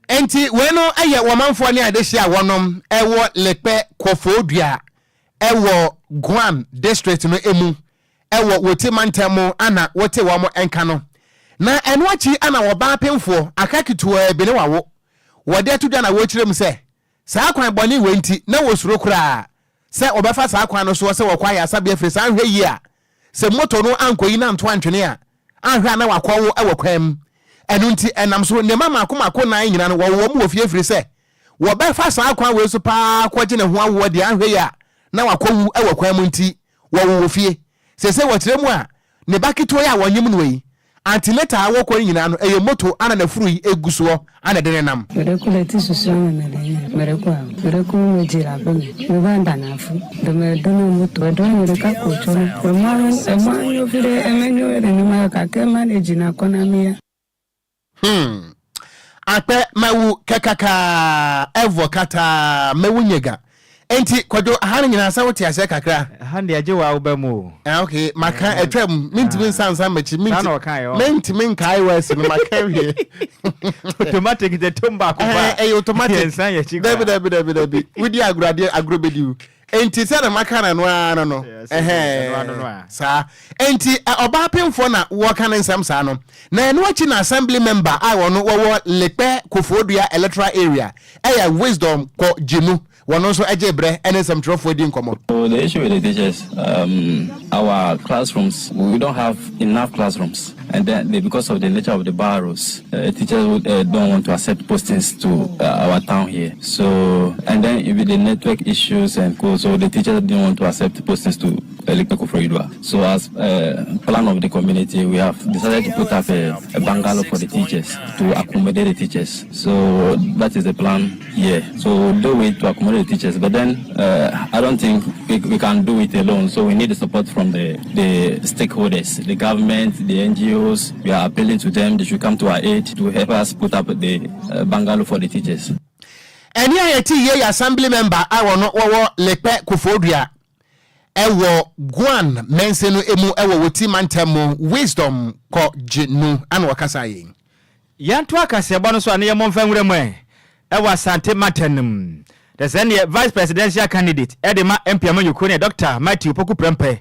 Enti wei no yɛ wɔmanfoɔ ne adehye a wɔnom wɔ Lekpɛ Kɔfɔɔdua wɔ Guan district no mu wɔ Wote mantam mu ana wote wɔn nka no. Na ɛno akyi ana wɔbaa pemfoɔ aka ketewaa bi ne wawo. Wɔde ato dwa na wɔrekyerɛ mu sɛ saa kwan bɔne wei nti na wɔsuro koraa sɛ wɔbɛfa saa kwan no soɔ sɛ wɔkɔ ayaresabea firi saa anhwɛ yie a sɛ moto no ankɔyi no anto antwene a anhwɛ a na wakɔwo wɔ kwan mu. Ɛno nti ɛnam so ne mma mmaako mmaako nnan nyinaa no wɔwo wɔn wɔ fie firi sɛ wɔbɛfa saa kwan wei so paa akɔgye ne ho awoɔ deɛ anhwɛ yie a na wakɔwu wɔ kwan mu nti wɔwo wɔ fie. Seesei wɔkyerɛ mu a, ne ba ketewa yi a wɔnyem no yi, antenatal a wɔkɔ no nyinaa no, ɛyɛ moto ana n'afuru yi gu soɔ ana ɛde no nam. Mede ku le ti susu ame me le nye mede ku a mede ku me dzi le aƒe me me va dana afu ɖe me do na moto eɖo anyi ɖeka ko tsɔ no emɔ emɔ nyo viɖe eme nyo nenema gake manage na kɔ na mía. Hmm. Akpɛ mawu kɛkakaa ɛvɔ kataa mɛwu nyega. Enti Kwadwo aha no nyinaa sɛ wote aseɛ kakra. Ɛha deɛ gye waa woba mu o. Ah, okay, maka eh, atwam mentumi nsa nsa m'akyi Saa na ɔkaeɛ, ɔ. mentumi nkae wɛsi no maka awie. Automatic de tom baako pa. Ɛyɛ automatic. Yɛnsan yɛn akyi koraa. Dabi dabi dabi dabi. Wodi agorɔ adeɛ agorɔ bɛdi wo. Enti sɛ na maka no ɛno ara no no. Ɛhɛn, saa. Enti ɔbaa pemfoɔ na wɔka ne nsɛm saa no. Na ɛno akyi na assembly member a wɔno wɔwɔ Lekpɛ Kofoɔdua electoral area ɛyɛ Wisdom Kɔ Gyenu. Wɔno nso gyee berɛ ɛne nsɛmtwerɛfoɔ di nkɔmmɔ. So the issue with the teachers, um, our classrooms, we don't have enough classrooms. And then they, because of the nature of the barrels, uh, teachers would, uh, don't want to accept postings to uh, our town here. So, and then even the network issues and co, so the teachers didn't want to accept postings to Elikpe Koforidua. So as uh, plan of the community, we have decided to put up a, a bungalow for the teachers to accommodate the teachers. So that is the plan here. So we'll do it to accommodate the teachers, but then uh, I don't think we, we can do it alone. So we need the support from the, the stakeholders, the government, the NGOs. We are appealing to them. They should come to our aid to help us put up the uh, bungalow for the teachers. Ɛnne a yɛte yie yɛ Assembly member a wɔno wɔwɔ Lekpɛ Koforidua ɛwɔ Guan mansin no mu ɛwɔ Woti mantam mu Wisdom Kɔ Gye Nu ana ɔkasa yei. Yɛntoa kaseɛbɔ no so a na yɛmmɔ mfa nwura mu ɛ wɔ Asante mantam no mu. Dɛ sɛ neɛ Vice Presidential Candidate de ma MP amanyɔkuo no yɛ Dɔkta Matthew Opoku Prempeh.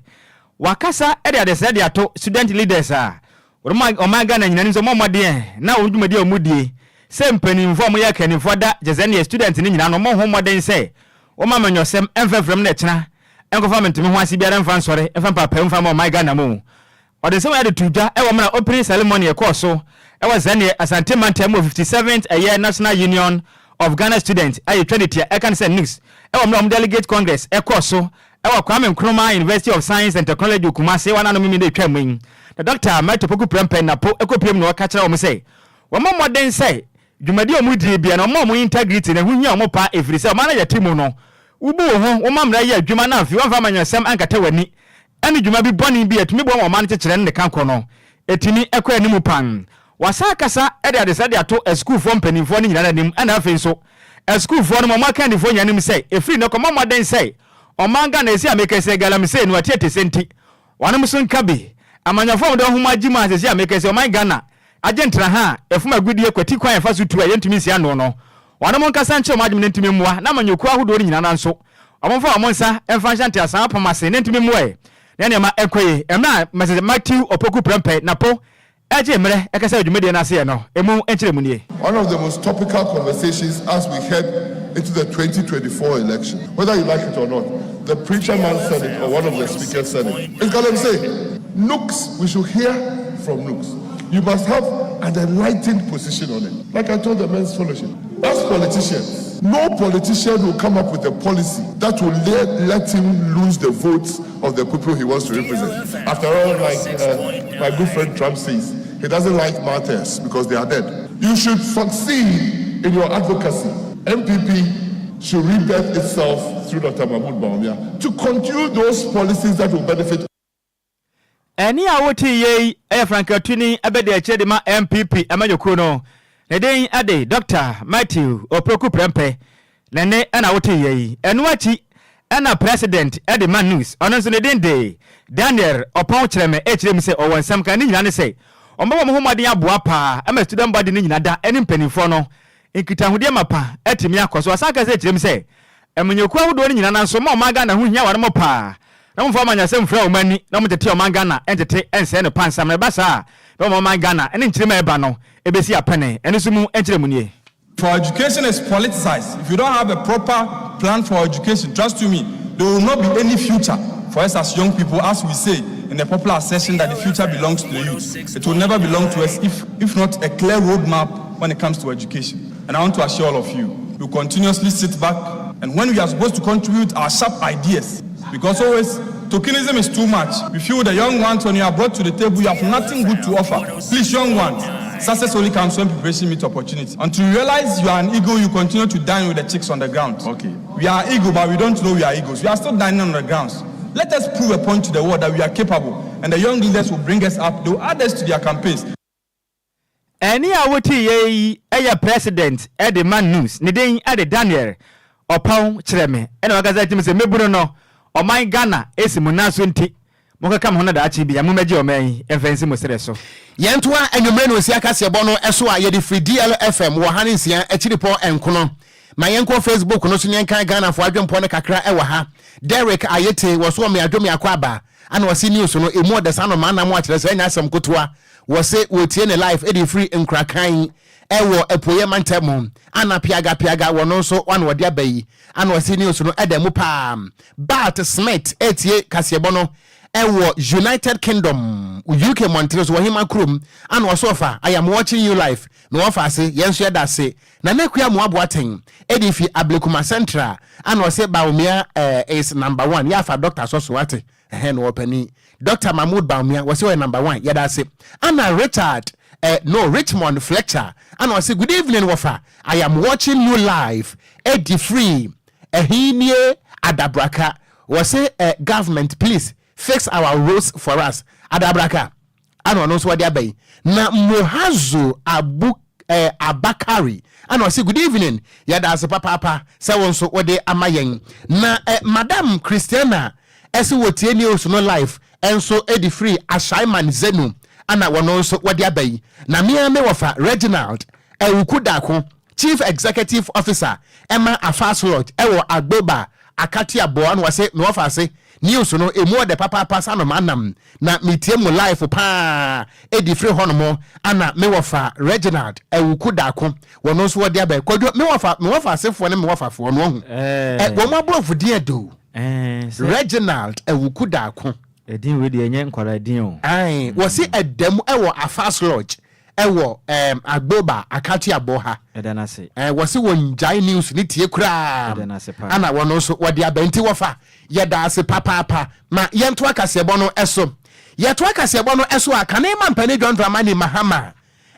Wakasa de adesrɛ de ato student leaders a wɔn ɔman Ghana nyinaa nim sɛ wɔmmɔ mmɔden ɛ na wɔn dwumadi a wɔdie sɛ mpanimfoɔ a wɔyɛ akannifoɔ da kyɛ sɛ neɛ student no nyinaa no wɔmmɔ ho mmɔden sɛ wɔmma amanyɔsɛm mfɛmfrɛm na ɛkyena nkɔfa menteme ho ase biara mfa nsɔre mfa mpaapaemu mfa ma ɔman Ghana mu. Ɔde nsɛm a de too dwa wɔ mmerɛ a opening ceremony ɛkɔɔ so wɔ Zɛneɛ, Asante mantam mu wɔ 57th ɛyɛ National Union of Ghana Students a yɛtwa ne tia ɛka no sɛ NUGS wɔ mmerɛ a wɔn delegate congress ɛkɔɔ so wɔ Kwame Nkrumah University of Science and Technology wɔ Kumasi wɔ ananom mmienu a ɛtwaa mu yi. Na Dɔkta Martey Opoku Prempeh Napo kɔpue mu na ɔka kyerɛ wɔn sɛ wɔmmɔ mmɔden sɛ dwumadi a wɔdie biara no wɔmma wɔn integrity no ɛho hia wɔn paa ɛfiri sɛ ɔman no a yɛte mu no wobu wo ho, woma mmara yɛ adwuma na afei woamfa amanyɔsɛm ankata w'ani ne dwuma bi bɔne bi a ɛtumi boa ma ɔman no kyekyerɛ ne ne kankɔ no tumi kɔ anim pan. Wɔasan akasa de adesrɛ de ato asukuufoɔ mpanimfoɔ no nyinaa anim ɛna afei nso asukuufoɔ no ma wɔn akannifoɔ nyinaa anim sɛ ɛfiri nnɛ kɔ mmɔ mmɔden sɛ ɔman Ghana ɛsi a meka sɛ galamsey no atiatese nti wɔnom nso nka bi. Amanyɔfoɔ a wɔde wɔn ho agye mu a seesei a meka sɛ ɔman Ghana agye ntraha a ɛfam agudeɛ kwati kwan a ɛfa so tu a yɛntumi nsi ano no, wɔnom nkasa nkyerɛ wɔn adwene no ntumi mmoa na amanyɔkuo ahodoɔ no nyinaa nso wɔmfa wɔn nsa mfa nhyɛ nteaseɛ apam ase na ntumi mmoa na nneɛma nkɔ yie. Mmerɛ a Mrs. Matthew Opoku Prempeh Napo gyee mmerɛ kasa wɔ dwumadie no aseɛ no, ɛmu nkyerɛmu nie. One of the most topical conversations as we head into the 2024 election, whether you like it or not, the preacher man said it or one of the speakers said it. It's galamsey. Nooks, we should hear from Nooks. You must have an enlightened position on it. Like I told the men's fellowship, as politicians, no politician will come up with a policy that will let, let him lose the votes of the people he wants to represent. After all, like my good friend Trump says, he doesn't like martyrs because they are dead. You should succeed in your advocacy. NPP should rebirth itself through Dr. Mahmoud Bawumia to continue those policies that will benefit. Ɛnne a wotee yei yɛ frankatuni abadiakyire de ma NPP amanyɔkuo no. Ne din de Dɔkta Matthew Opoku Prempeh. Ne nne na wotee yei. Ɛno akyi na President de ma News, ɔno nso ne din de Daniel Ɔpɔn Kyerɛmɛ rekyerɛ mu sɛ ɔwɔ nsɛm ka. Ne nyinaa ne sɛ wɔbɛbɔ wɔn ho mmɔden aboa paa ma student body no nyina da ne mpanimfoɔ no Nkitahodie mapa atumi akɔ so. Ɔsan ka sɛ kyerɛ mu sɛ, amanyɔkuo ahodoɔ no nyinaa nanso ma ɔman Ghana ho hia wɔnom paa na wɔmfa amanyɔsɛm mfira wɔn ani na wɔntete ɔman Ghana ntete nsɛe no pansam na ɛba saa a ɛbɛma ɔman Ghana ne nkyirimma a ɛba no ɛbɛsi apene. Ɛno nso mu nkyerɛmu nie. If our education is politicized, if you don't have a proper plan for our education, trust you me, there will not be any future for us as young people, as we say in the popular assertion that the future belongs to the youth. It will never belong to us if, if not a clear roadmap when it comes to education. And I want to assure all of you, we continuously sit back and when we are supposed to contribute our sharp ideas, because always tokenism is too much. We feel the young ones, when you are brought to the table, you have nothing good to offer. Please, young ones, success only comes when preparation meets opportunity. Until you realize you are an eagle, you continue to dine with the chicks on the ground. Okay. We are eagle, but we don't know we are eagles. We are still dining on the grounds. Let us prove a point to the world that we are capable, and the young leaders will bring us up. They will add us to their campaigns. Ɛnne a wotiiɛ yi yɛ President de ma News, ne din de Daniel Ɔpɔn Kyerɛme, ɛna wakasa atim sɛ mmabunu no, ɔman Ghana si mo nan so nti, monkeka mo ho na daakye bi a mommɛgye ɔman yi mfa nsi mo serɛ so. Yɛntoa anwummere no nsia kaseɛbɔ no so a yɛde firi DLFM wɔ ha ne nsia akyiripɔ nkono. Ma yɛnkɔ Facebook no so ne yɛnkan Ghanafoɔ adwempɔ no kakra wɔ ha. Derrick Ayete wɔ so wɔ Meadwo Meakɔ Aba ana ɔse news no ɛmu ɔdɛ saa no maa nam akyerɛ sɛ ɛnyɛ asɛm kotoa. Wɔse wɔtie ne live de firi Nkrakan wɔ Apueɛ mantam mu. Ana Piaga Piaga wɔ no nso ana ɔde aba yi ana ɔse news no ɛda mu paa. Bart Smith ɛretie kaseɛbɔ no ɛwɔ United Kingdom, UK mmɔntene so wɔ Hema kurom ana ɔse ɔfa I am watching you live na wɔfa ase yɛn nso yɛda ase. Nana Akua Amoah Boateng ɛde fi Ablekuma Central ana ɔse Bawumia eh, is number one yɛ afa doctor sɔ so wate ɛhɛn no ɔpanin Doctor Mahmood Bawumia wɔse ɔyɛ number one yɛda ase ana Richard eh, no Richmond Fletcher ana ɔse good evening wɔfa I am watching you live ɛdi free ɛhe nie Adabraka wɔse eh, government please fix our roads for us Adabraka Ana ɔno nso ɔde aba yi. Na Mohazu Abu eh, Abakari ana ɔse good evening, yɛda ase papaapa sɛ wo nso wode ama yɛn. Na eh, Madam Christiana ɛse wɔtie news no live nso de firi Ashaiman Zenu ana wɔno nso wɔde aba yi. Na me ara me wɔfa Reginald Awuku Darko, Chief Executive Officer ɛma Afas Lodge ɛwɔ Agboba Akatiaboa na ɔse me wɔfa ase news no emu ɔdɛ papaapa sa no manam na metie mo live paa ɛdi firi hɔ nom ana me wɔfa Reginald Awuku Darko wɔno nso wɔde aba Kwadwo me wɔfa me wɔfa asefoɔ ne me wɔfafoɔ no ɔhu ɛ wɔn aborɔfo din ɛdɛ o Reginald Awuku Darko. Ɛdin wei deɛ ɛnyɛ nkwadaa din o. Ae, wɔse ɛda mu ɛwɔ Afas Lodge ɛwɔ ɛɛm Agboba Akatuabɔ ha. Ɛda no ase. Ɛɛ wɔse wɔngyae news no tie koraa. Ɛda no ase paa. Ana wɔno nso wɔde aba nti wɔfa. Yɛda ase papaapa. Ma yɛntoa kaseɛbɔ no so. Yɛtoa kaseɛbɔ no so a, kane mampanin John Dramani Mahama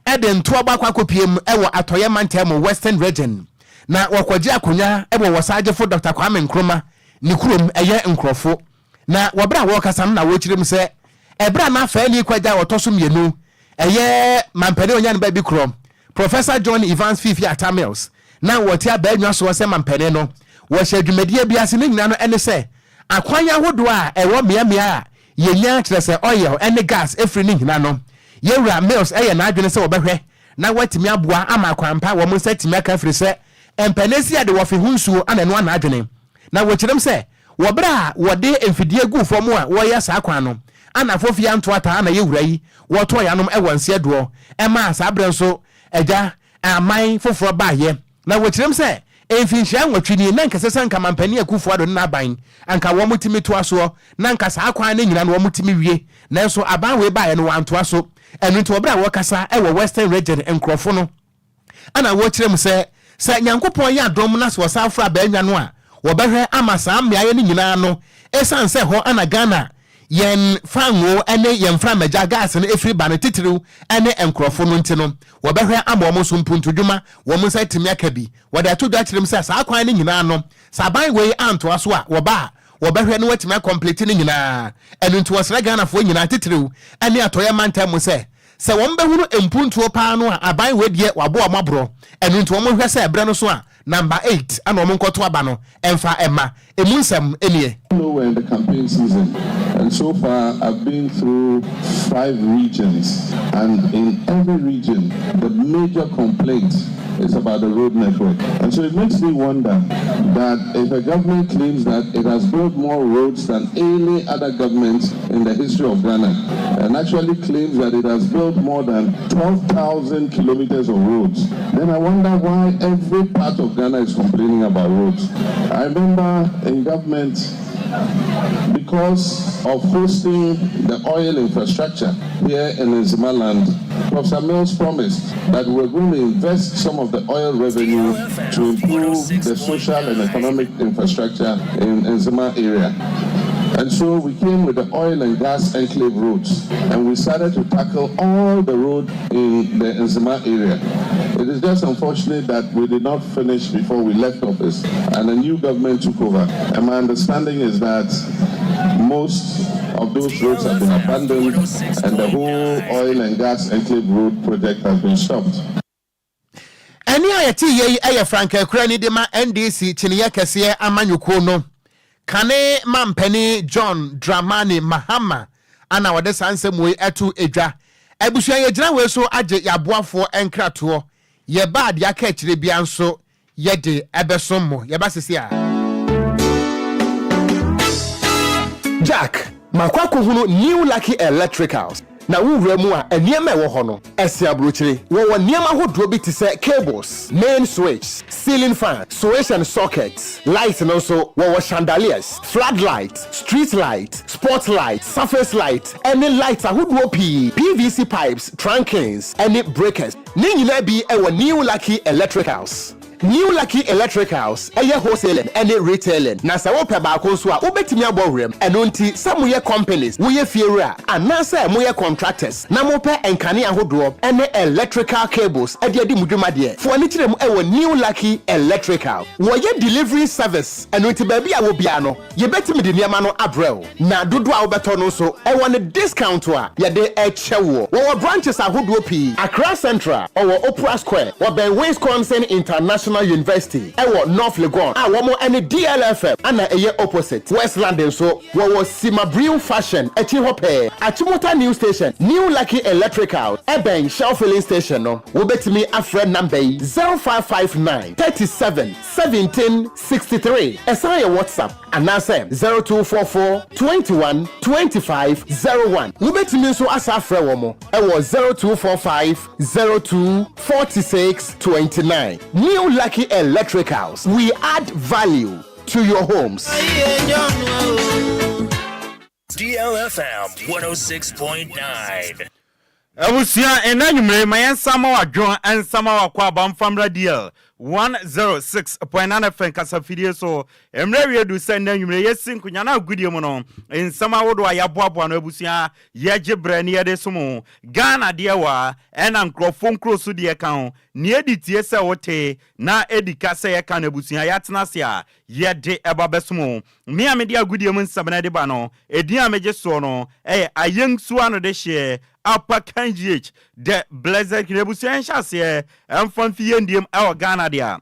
de ntoabɔ akɔ akɔpue mu wɔ Atɔeɛ Mantam mu, Western Region, na wɔkɔgye akonnwa wɔ Wɔsaagyefo Dɔkta Kwame Nkrumah ne kurom, ɛyɛ nkurɔfo. Na wɔ berɛ a wɔrekasa no na wɔrekyerɛ mu sɛ ɛberɛ a na Faani Kwagya a ɔtɔ so mmienu, ɛyɛ mampanin a ɔnya ne baabi korɔ, Professor John Evans Fiifi Atta Mills, na wɔte abaannwa soɔ sɛ mampanin no, wɔhyɛɛ dwumadie bi ase, ne nyinaa no ɛne sɛ akwan ahodoɔ a ɛwɔ mmeammea a yɛnya, kyerɛ sɛ oil ne gas firi ne nyina no, Yɛwura Mills yɛ n'adwene sɛ wɔbɛhwɛ na wɔatumi aboa ama akwan pa wɔn nsa atumi aka afiri sɛ mpɛnɛsi a de wɔfe ho nsuo ana ɛnoa n'adwene. Na wɔkyerɛm sɛ wɔ berɛ a wɔde mfidie guu fam a wɔreyɛ saa kwan no, ana fofie anto ata ana yɛwura yi wɔtɔɔ yanom wɔ nseɛ doɔ ɛmaa saa berɛ nso agya aman foforɔ baeɛ. Na wɔkyerɛm sɛ mfinhyia nwɔtwe nie na anka ɛsɛ sɛ anka Mampanin Akuffo Addo ne n'aban anka wɔn tumi toa soɔ na anka saa kwan no nyina no wɔn tumi wie nanso aban wei baeɛ no wɔantoa so. Ɛno nti wɔ berɛ a wɔrekasa wɔ Western Region nkorɔfo no na wɔkyerɛ mu sɛ sɛ Nyankopɔn yɛ adom na sɛ wɔsan fra Baanwa no a wɔbɛhwɛ ama saa mmeaeɛ no nyinaa no ɛsiane sɛ hɔ na Ghana yɛn fangoo ne yɛn mframagya, gas, no firi ba no titiriw ne nkurɔfo no nti no, wɔbɛhwɛ ama wɔn nso mpuntudwuma, wɔn nsa atumi aka bi. Wɔde ato dwa kyerɛ mu sɛ saa kwan no nyinaa no, sɛ aban wei antoa so a, wɔba a, wɔbɛhwɛ na wɔatumi akɔmplete ne nyinaa. Ɛno nti wɔsrɛ Ghanafoɔ nyinaa titiriw ne Atɔeɛ mantam mu sɛ, sɛ wɔbɛhunu mpuntuo paa no a, aban wei deɛ waboa wɔn aborɔ. Ɛno nti wɔnhwɛ sɛ berɛ no so a, Number 8 na wɔnkɔto aba no mfa mma. Emu nsɛm nie. Know we're in the campaign season and so far I've been through 5 regions and in every region the major complaint is about the road network and so it makes me wonder that if a government claims that it has built more roads than any other government in the history of Ghana and actually claims that it has built more than 12,000 kilometers of roads then I wonder why every part of Ghana is complaining about roads. I remember in government because of hosting the oil infrastructure here in Nzemaland, Professor Mills promised that we were going to invest some of the oil revenue to improve the social and economic infrastructure in Nzema area. And so we came with the oil and gas enclave roads, and we started to tackle all the road in the Nzema area. It is just unfortunate that we did not finish before we left office, and a new government took over. And my understanding is that most of those roads have been abandoned, and the whole oil and gas enclave road project has been stopped. Ɛnne a yɛte yei yɛ frankakurani de ma NDC kyiniiɛ kɛseɛ amanyɔkuo no kane mampanin John Dramani Mahama ana ɔde saa nsɛm wei to dwa. Abusua yɛgyina wei so agye yɛaboafoɔ nkratoɔ. Yɛba a deɛ aka akyire biara nso yɛde ɛbɛsom mo. Yɛba sisi a. Jack, makɔ akɔhunu New Lucky Electricals, na wo wura mu a nneɛma a ɛwɔ hɔ no, ɛsen aburokyire. Wɔwɔ nneɛma ahodoɔ bi te sɛ cables, main switch, ceiling fan, switch and socket, light no nso wɔwɔ chandeliers, flood light, street light, spot light, surface light, ɛne lights ahodoɔ pii, PVC pipes, trunkings, ɛne breakers. Ne nyinaa bi wɔ New Lucky Electricals. New Lucky Electricals yɛ wholesaling ne retailing, na sɛ wopɛ baako nso a, wobɛtumi abɔ werɛm. Ɛno nti, sɛ moyɛ companies, woyɛ fiewura, anaasɛ moyɛ contractors na mopɛ nkanea ahodoɔ ne electrical cables de adi mo dwuma deɛ, fo ani kyerɛ mu wɔ New Lucky Electrical. Wɔyɛ delivery service, ɛno nti baabi a wɔ biara no, Yɛbɛtumi de nneɛma no abrɛ wo, na dodoɔ a wobɛtɔ no nso, ɛwɔ ne discount a yɛde kyɛ woɔ. Wɔwɔ branches ahodoɔ pii, Accra Central, ɔwɔ Opera Square, wɔbɛn Wisconsin International University, ɛwɔ North Legon a wɔn ne DLFM ana ɛyɛ opposite. West London nso, wɔwɔ Simabriw Fashion akyiri hɔ pɛɛ, Achimota New Station, New Lucky Electrical, ɛbɛn Shell Filling Station no. Wobɛtumi afrɛ number yi, 0559 37 17 63, ɛsan yɛ WhatsApp anaasɛ 0244 21 25 01. Wobɛtumi nso asa afrɛ wɔn wɔ 0245 02 46 29. New Lucky Electricals, we add value to your homes. DLFM 106.9. Abusua, ɛnnɛ anwummere yi, ma yɛnsan ma w'adwene nsa ma w'akwaaba mfa mmra DL 106.9 FM kasafidie so. Mmerɛ awie du sɛ nnɛ anwummere yɛsi nkonya na agodie mu no, nsɛm ahodoɔ a yɛaboaboa no abusua, yɛgye berɛ ne yɛde som wo. Ghana deɛ wɔ ha, ɛna nkurɔfoɔ nkuro so deɛ ka ho. Nea ɛdi tie sɛ wote, na ɛdi ka sɛ yɛka no abusua, yɛatena ase a, yɛde ɛba bɛsom wo. Me a mede agodie mu nsɛm no de ba no, edin a megye soɔ no yɛ Ayengsu Anodehyeɛ Upper Kangyh The Blessed King. Abusua yɛnhyɛ aseɛ mfa mfi yɛn diem wɔ Ghana deɛ a,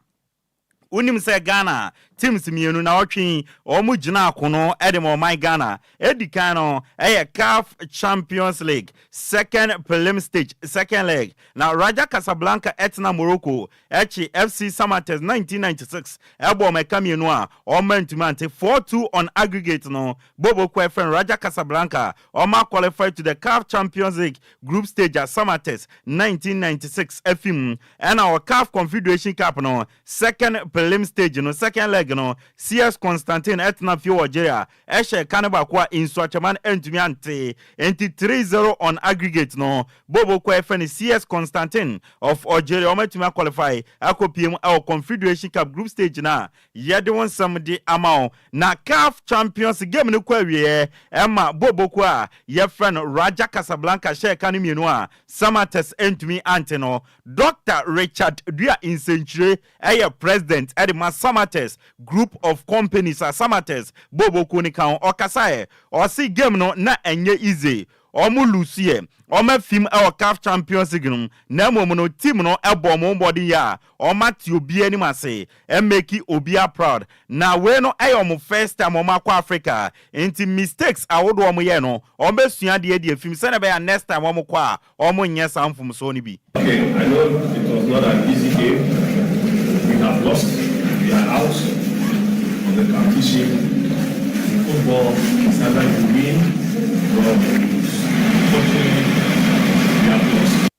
wonim sɛ Ghana teams mmienu nawɔtwe yi wɔn gyina akono de ma ɔman Ghana. Edi kan no yɛ CAF Champions League second prelim stage second leg na Raja Casablanca tena Morocco Ɛkye FC Samatex 1996 ɛbɔɔ wɔn ɛka mmienu a wɔn antumi ante 4-2 on aggregate no Bobo kɔ ɛfrɛ no Raja Casablanca wɔn a qualify to the CAF Champions League group stage a Samatex 1996 afi mu ɛna wɔ CAF Confederation Cup no second prelim stage no second leg no CS Constantine ɛtena fie wɔ Algeria ɛhyɛ ɛka no baako a Nsuatwaman antumi ante enti 3-0 on aggregate no Bobo kɔ ɛfrɛ no CS Constantine of Algeria wɔatumi aqualify akɔpue mu wɔ Confederation Cup group stage no a yɛde wo nsɛm de ama wo. Na CAF Champions game no kɔ awieɛ ɛma Bobo kuo a yɛfrɛ no Raja Casablanca hyɛɛ ka no mmienu a Samatex antumi ante no. Doctor Richard Dua Nsenkyire yɛ President de ma Samatex Group of Companies a Samatex Bobo kuo no ka ho. Ɔkasaeɛ, ɔse game no na ɛnyɛ easy. Wɔn lose yɛ, wɔn afim wɔ CAF Champions League no mu, na mmom no team no bɔ wɔn ho mmɔden yie a wɔn ate obiara anim ase, make obiara proud. Na wei no yɛ wɔn first time wɔn akɔ Africa, nti mistakes ahodoɔ wɔn yɛɛ no, wɔn bɛsua adeɛ adi afim sɛdeɛ ɛbɛyɛ a next time wɔn kɔ a wɔn nyɛ saa mfomsoɔ no bi. Okay, I know it was not an easy game. We have lost, we are out of the competition. In football, it's either you win or you lose. Unfortunately, we have lost.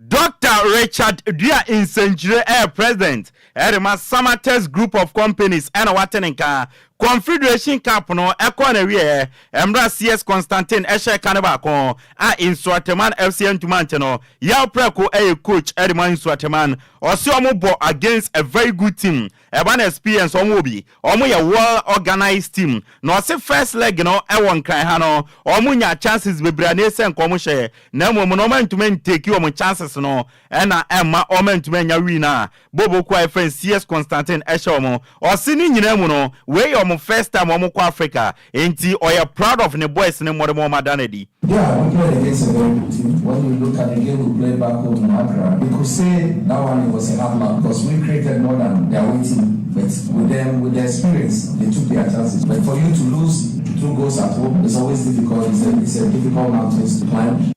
Dɔkta Richard Dua Nsenkyire yɛ President de ma Samatex Group of Companies na wate ne nka. Confederation Cup no kɔɔ n'awieɛ mmerɛ a CS Constantine hyɛɛ ka no baako a Nsuateman FC antumi ante no. Yaw Preko yɛ coach de ma Nsuateman. Ɔse ɔmo bɔ against a very good team. Ɛba no experience ɔmo wɔ bi. Ɔmo yɛ well organised team. Na ɔse first leg no wɔ Nkran ha no ɔmo nyaa chances bebree a na ɛsɛ nka ɔmo hyɛ na mmom no ɔmo antumi antake ɔmo chances no ɛna ɛmma ɔmo antumi annya win a Bobo kuo a yɛfrɛ no CS Constantine hyɛ wɔn. Ɔse ne nyinaa mu no, wei yɛ wɔn first time wɔn kɔ Africa, enti ɔyɛ proud of ne boys no mmɔdem a wɔn ada no adi. Yeah, we played against a very good team. When you look at the game we played back home in Accra, you could say that one it was a hard luck because we created more than their away team. But with them, with their experience, they took their chances. But for you to lose two goals at home, it's always difficult. It's a, it's a difficult mountain to climb.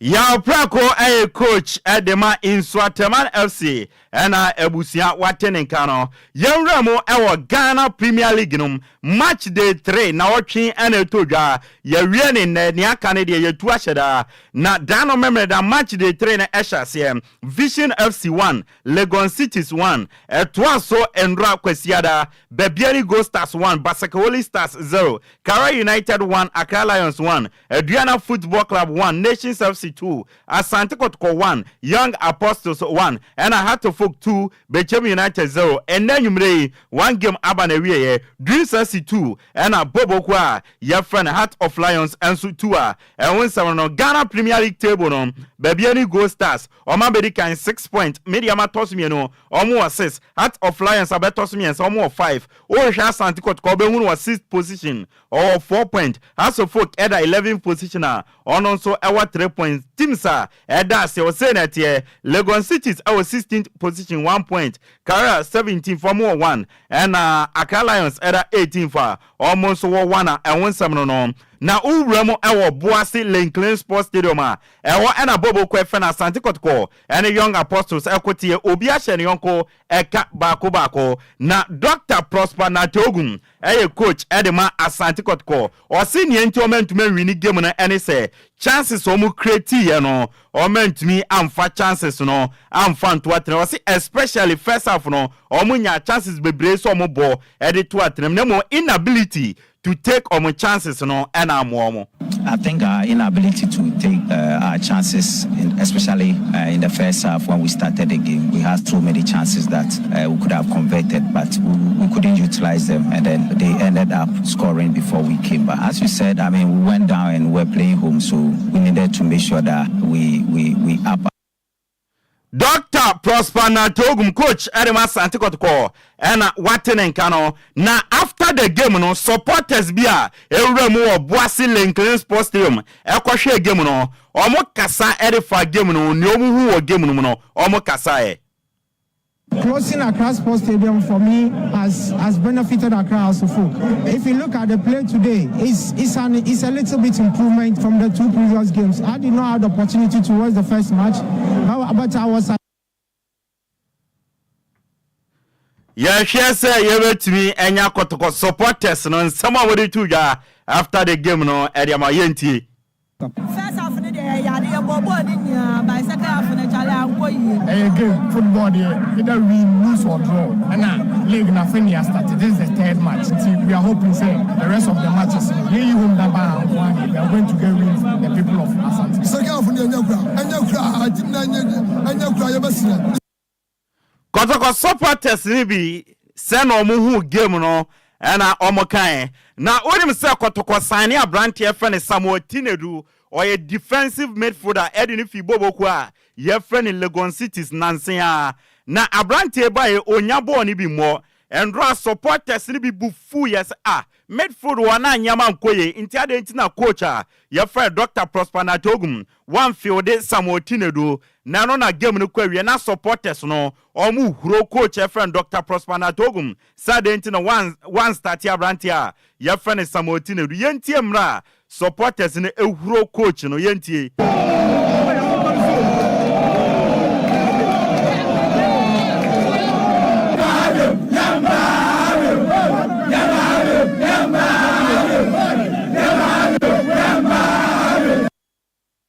Yaw Prako yɛ coach de ma Nsuateman FC na abusua wate ne nka no. Yɛn wura mu wɔ Ghana Premier League no mu, match day 3 nawɔtwe na ɛtɔ dwa. Yɛawie ne nnɛ, nea aka no deɛ yɛtu ahyɛ daa. Na da no Memeneda match day 3 no hyɛ aseɛ. Vision FC 1, Legon Cities 1. Ɛtoa so nnora Kwasiada, Bibiani Gold Stars 1, Basake Holy Stars 0, Kara United 1, Accra Lions 1, Aduana Football Club 1, Nations FC 2, Asante Kotoko 1, Young Apostles 1, ɛna Hartlepool 2, Bechem United 0. Ɛnnɛ anwummere yi, one game aba n'awieɛ, Dreams FC 2 ɛna Boboko a yɛfrɛ no Heart of Lions nso 2 a ɛho nsɛm no no. Ghana Premier League table no, Bibiani Gold Stars wɔn abɛdi kan 6 point, Medeama tɔ so mmienu, wɔn wɔ 6, Heart of Lions abɛtɔ so mmiɛnsa, wɔn wɔ 5. Wohwehwɛ Asante Kotoko a wobɛhu no wɔ 6th position, Ɔwɔ 4 point. Hearts of Oak ɛda 11th position a ɔno nso ɛwɔ 3 points. Teams a ɛda aseɛ wɔ sei na ɛteɛ, Legon Cities ɛwɔ 16th position 1 point, Karela 17th wɔn wɔ 1, ɛna Accra Lions ɛda 18th a wɔn nso wɔ 1 a ɛho nsɛm no no. Na wowura mu ɛwɔ Boase Lenclin Sports Stadium a ɛhɔ ɛna Bobo kɔ ɛfɛ no Asante Kɔtɔkɔ ɛne Young Apostles ɛko teɛ obi ahyɛ ne yɔnko ɛka baako baako. Na Doctor Prosper Narteh Ogum yɛ coach de ma Asante Kɔtɔkɔ. Ɔse nea nti wɔn antumi anwini game no ne sɛ chances a wɔn create yɛ no wɔn antumi amfa chances no amfa nto atena. Ɔse especially first half no wɔn nyaa chances bebree sɛ wɔn bɔ de to atena mu na mmom inability to take wɔn chances no na amoa wɔn. I think our inability to take our chances in, especially in the first half when we started the game, we had so many chances that we could have converted, but we, we couldn't utilize them, and then they ended up scoring before we came back. As you said, I mean, we went down and we were playing home, so we needed to make sure that we we we up Doctor Prosper Nartey Ogum coach de ma Asante Kɔtɔkɔ ɛna wate ne nka no na after the game no supporters bi a ɛwura mu wɔ Boase Linklin Sports Stadium ɛkɔhwɛɛ game no wɔn kasa de fa game no nea wɔn hu wɔ game no mu no wɔn kasaeɛ. Closing Accra Sports Stadium for me has has benefited Accra House of Folk. If you look at the play today, it's it's an it's a little bit improvement from the two previous games. I did not have the opportunity to watch the first match, but, but I was Yɛhwɛ sɛ yɛbɛtumi anya kɔtɔkɔ supporters no nsɛm a wɔde to dwa after the game no ɛde ama yɛntie. First half no deɛ yɛyɛ ade yɛbɔɔ bɔɔl no nyinaa by second half no kyale ankɔ yie. Ɛyɛ game, football deɛ either win, lose or draw ɛna league no afei na yɛ start this is the third match nti we are hoping sɛ the rest of the matches no yɛnyi home number a nko ara deɛ we are going to get win from the people of Asante. Second half no deɛ ɛnyɛ kura ɛnyɛ kura team no ɛnyɛ ɛnyɛ kura yɛbɛsrɛ. Kɔtɔkɔ supporters no bi sɛ na ɔmo huu game no ɛna ɔmo kae. Na wonim sɛ Kɔtɔkɔ signee abranteɛ yɛfrɛ no Samuel Tinedu, ɔyɛ defensive midfielder ɛde no fii bɔbɔkuo a yɛfrɛ no Legon Cities nanse ara. Na abranteɛ yi baeɛ ɔnnya bɔɔl no bi mmɔ. Ɛndora supporters no bi bo fuiɛ sɛ ah midfield hɔ na nneɛma nkɔ yie nti adɛn nti na coach a yɛfrɛ no Doctor Prosper Nartey Ogum wamfielde Samuel Tinedu. Na ɛno na game no kɔ awie na supporters no ɔmo huro coach a yɛfrɛ no Doctor Prosper Nartey Ogum sɛ adɛn nti na wan wan starte aberanteɛ a yɛfrɛ no Samuel Tinedu. Yɛntie mmerɛ a supporters no huro coach no, yɛntie.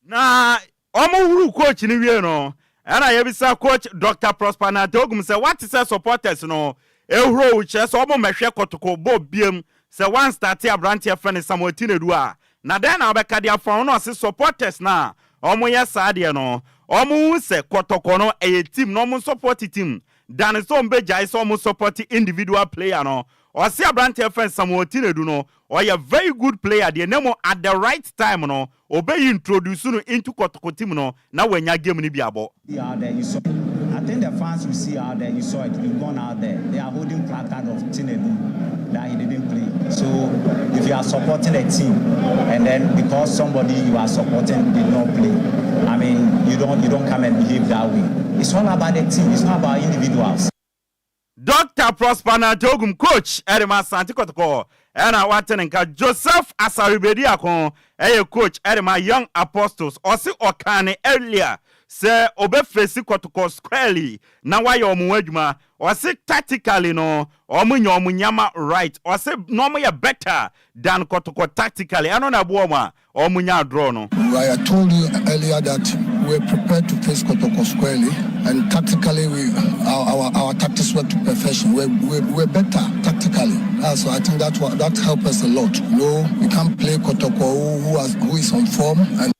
Na wɔhuruu coach no wiei no, ɛna yɛbisa coach Doctor Prosper Nartey Ogum sɛ wate sɛ supporters no ehuro wo kyerɛ sɛ wɔn mmɛhwɛ kotoko bɔ biam sɛ wanstarte aberanteɛ frɛ no Samuel Tinedu a, na dɛn na wobɛka de afa ho? Na ɔse supporters no a wɔyɛ saa deɛ no wɔn hu sɛ kɔtɔkɔ no ɛyɛ team na wɔn support team than sɛ wɔn bɛgyae sɛ wɔn support individual player no. Ɔse aberanteɛ frɛ no Samuel Tinedu no ɔyɛ very good player deɛ na mmom at the right time no Obeyi introduce no into kɔtɔkɔ team no na wanya game no bi abɔ. See out there you saw it I think the fans you see out there you saw it you've gone out there they are holding placard of Tinedu that he didn't play so if you are supporting a team and then because somebody you are supporting did not play I mean you don't you don't come and behave that way it's all about the team it's not about individuals. Doctor Prosper Nartey Ogum, coach de ma Asante Kɔtɔkɔ na wate ne nka. Joseph Asare Bediako yɛ coach de ma Young Apostles. Ɔse ɔkaa no earlier sɛ ɔbɛ face Kɔtɔkɔ squarely na wayɛ wɔn ho adwuma. Ɔse tactically no wɔn nya wɔn nneɛma right. Ɔse na wɔn yɛ better than Kɔtɔkɔ tactically. Ɛno na ɛboa wɔn a Wɔn nyaa draw no. I told you earlier that we're prepared to face Kotoko squarely and tactically we our our, our tactics work to perfection. We're, we're, we're better tactically. Uh, so I think that that helped us a lot. You know, we can't play Kotoko who, who, has, who is on form and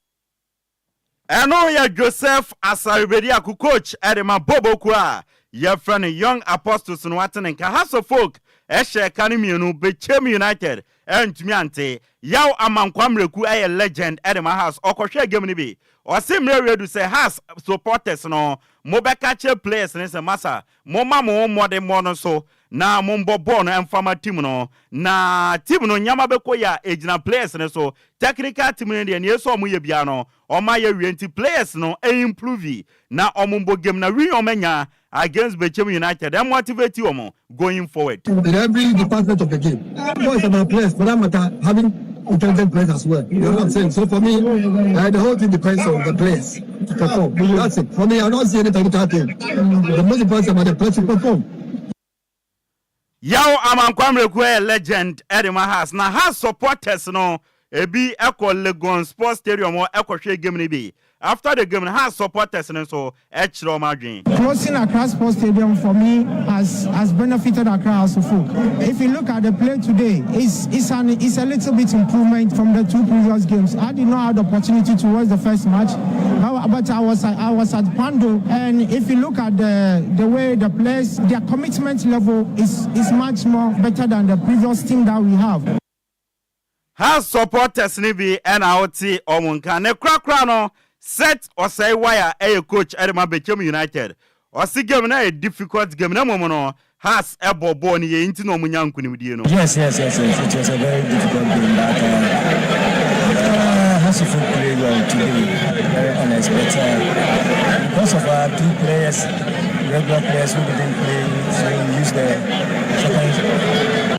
Ɛno yɛ Joseph Asare Bediako coach de ma Bobokuo a yɛfrɛ no Young Apostles no wate ne nka. Hearts of Oak hyɛɛ ka no mmienu, Bechem United antumi ante. Yaw Amankwah Mreku yɛ legend de ma Hearts, ɔkɔhwɛɛ game no bi. Ɔse mmerɛ redu sɛ Hearts supporters no mobɛka akyerɛ players no sɛ masa momma mo ho mmɔdemmɔ no so na mombɔ bɔɔl no mfa ma team no na team no nneɛma bɛkɔ yie a ɛgyina players no so. Technical team no deɛ nea ɛsɛ wɔyɛ biara no wɔayɛ wie nti players no improve na wɔmbɔ game na win wɔn anya against Bechem United ɛmotivate wɔn going forward. In every department of the game. So it's about players, for that matter, having intelligent players as well. You know what I'm saying? So for me, uh, the whole thing depends on the players to perform. That's it. For me, I don't see any technical thing. The most important thing about the players to perform. Yaw Amankwa Mreku yɛ legend de ma Hearts na Hearts supporters no ebi kɔ Legon Sports Stadium hɔ kɔhwɛ game no bi. After the game no, Hearts supporters no nso kyerɛ wɔn adwene. Closing Accra Sports Stadium for me has has benefited Accra Hearts of Oak. If you look at the play today, it's it's an it's a little bit improvement from the two previous games. I did not have the opportunity to watch the first match, but, but I was I was at Pando, and if you look at the the way the players their commitment level is is much more better than the previous team that we have. Hearts supporters no bi na wote wɔn nka. Ne korakora no, Seth Osei Waya yɛ coach de ma Bechem United. Ɔse game no yɛ difficult game na mmom no Hearts bɔ bɔɔl no yie nti na wɔnya nkunimdie no. Yes, yes, yes, yes. It was a very difficult game, but uh, uh, Hearts of Oak played well today. Very honest, but uh, because of our two players, regular players who didn't play, so we used the second.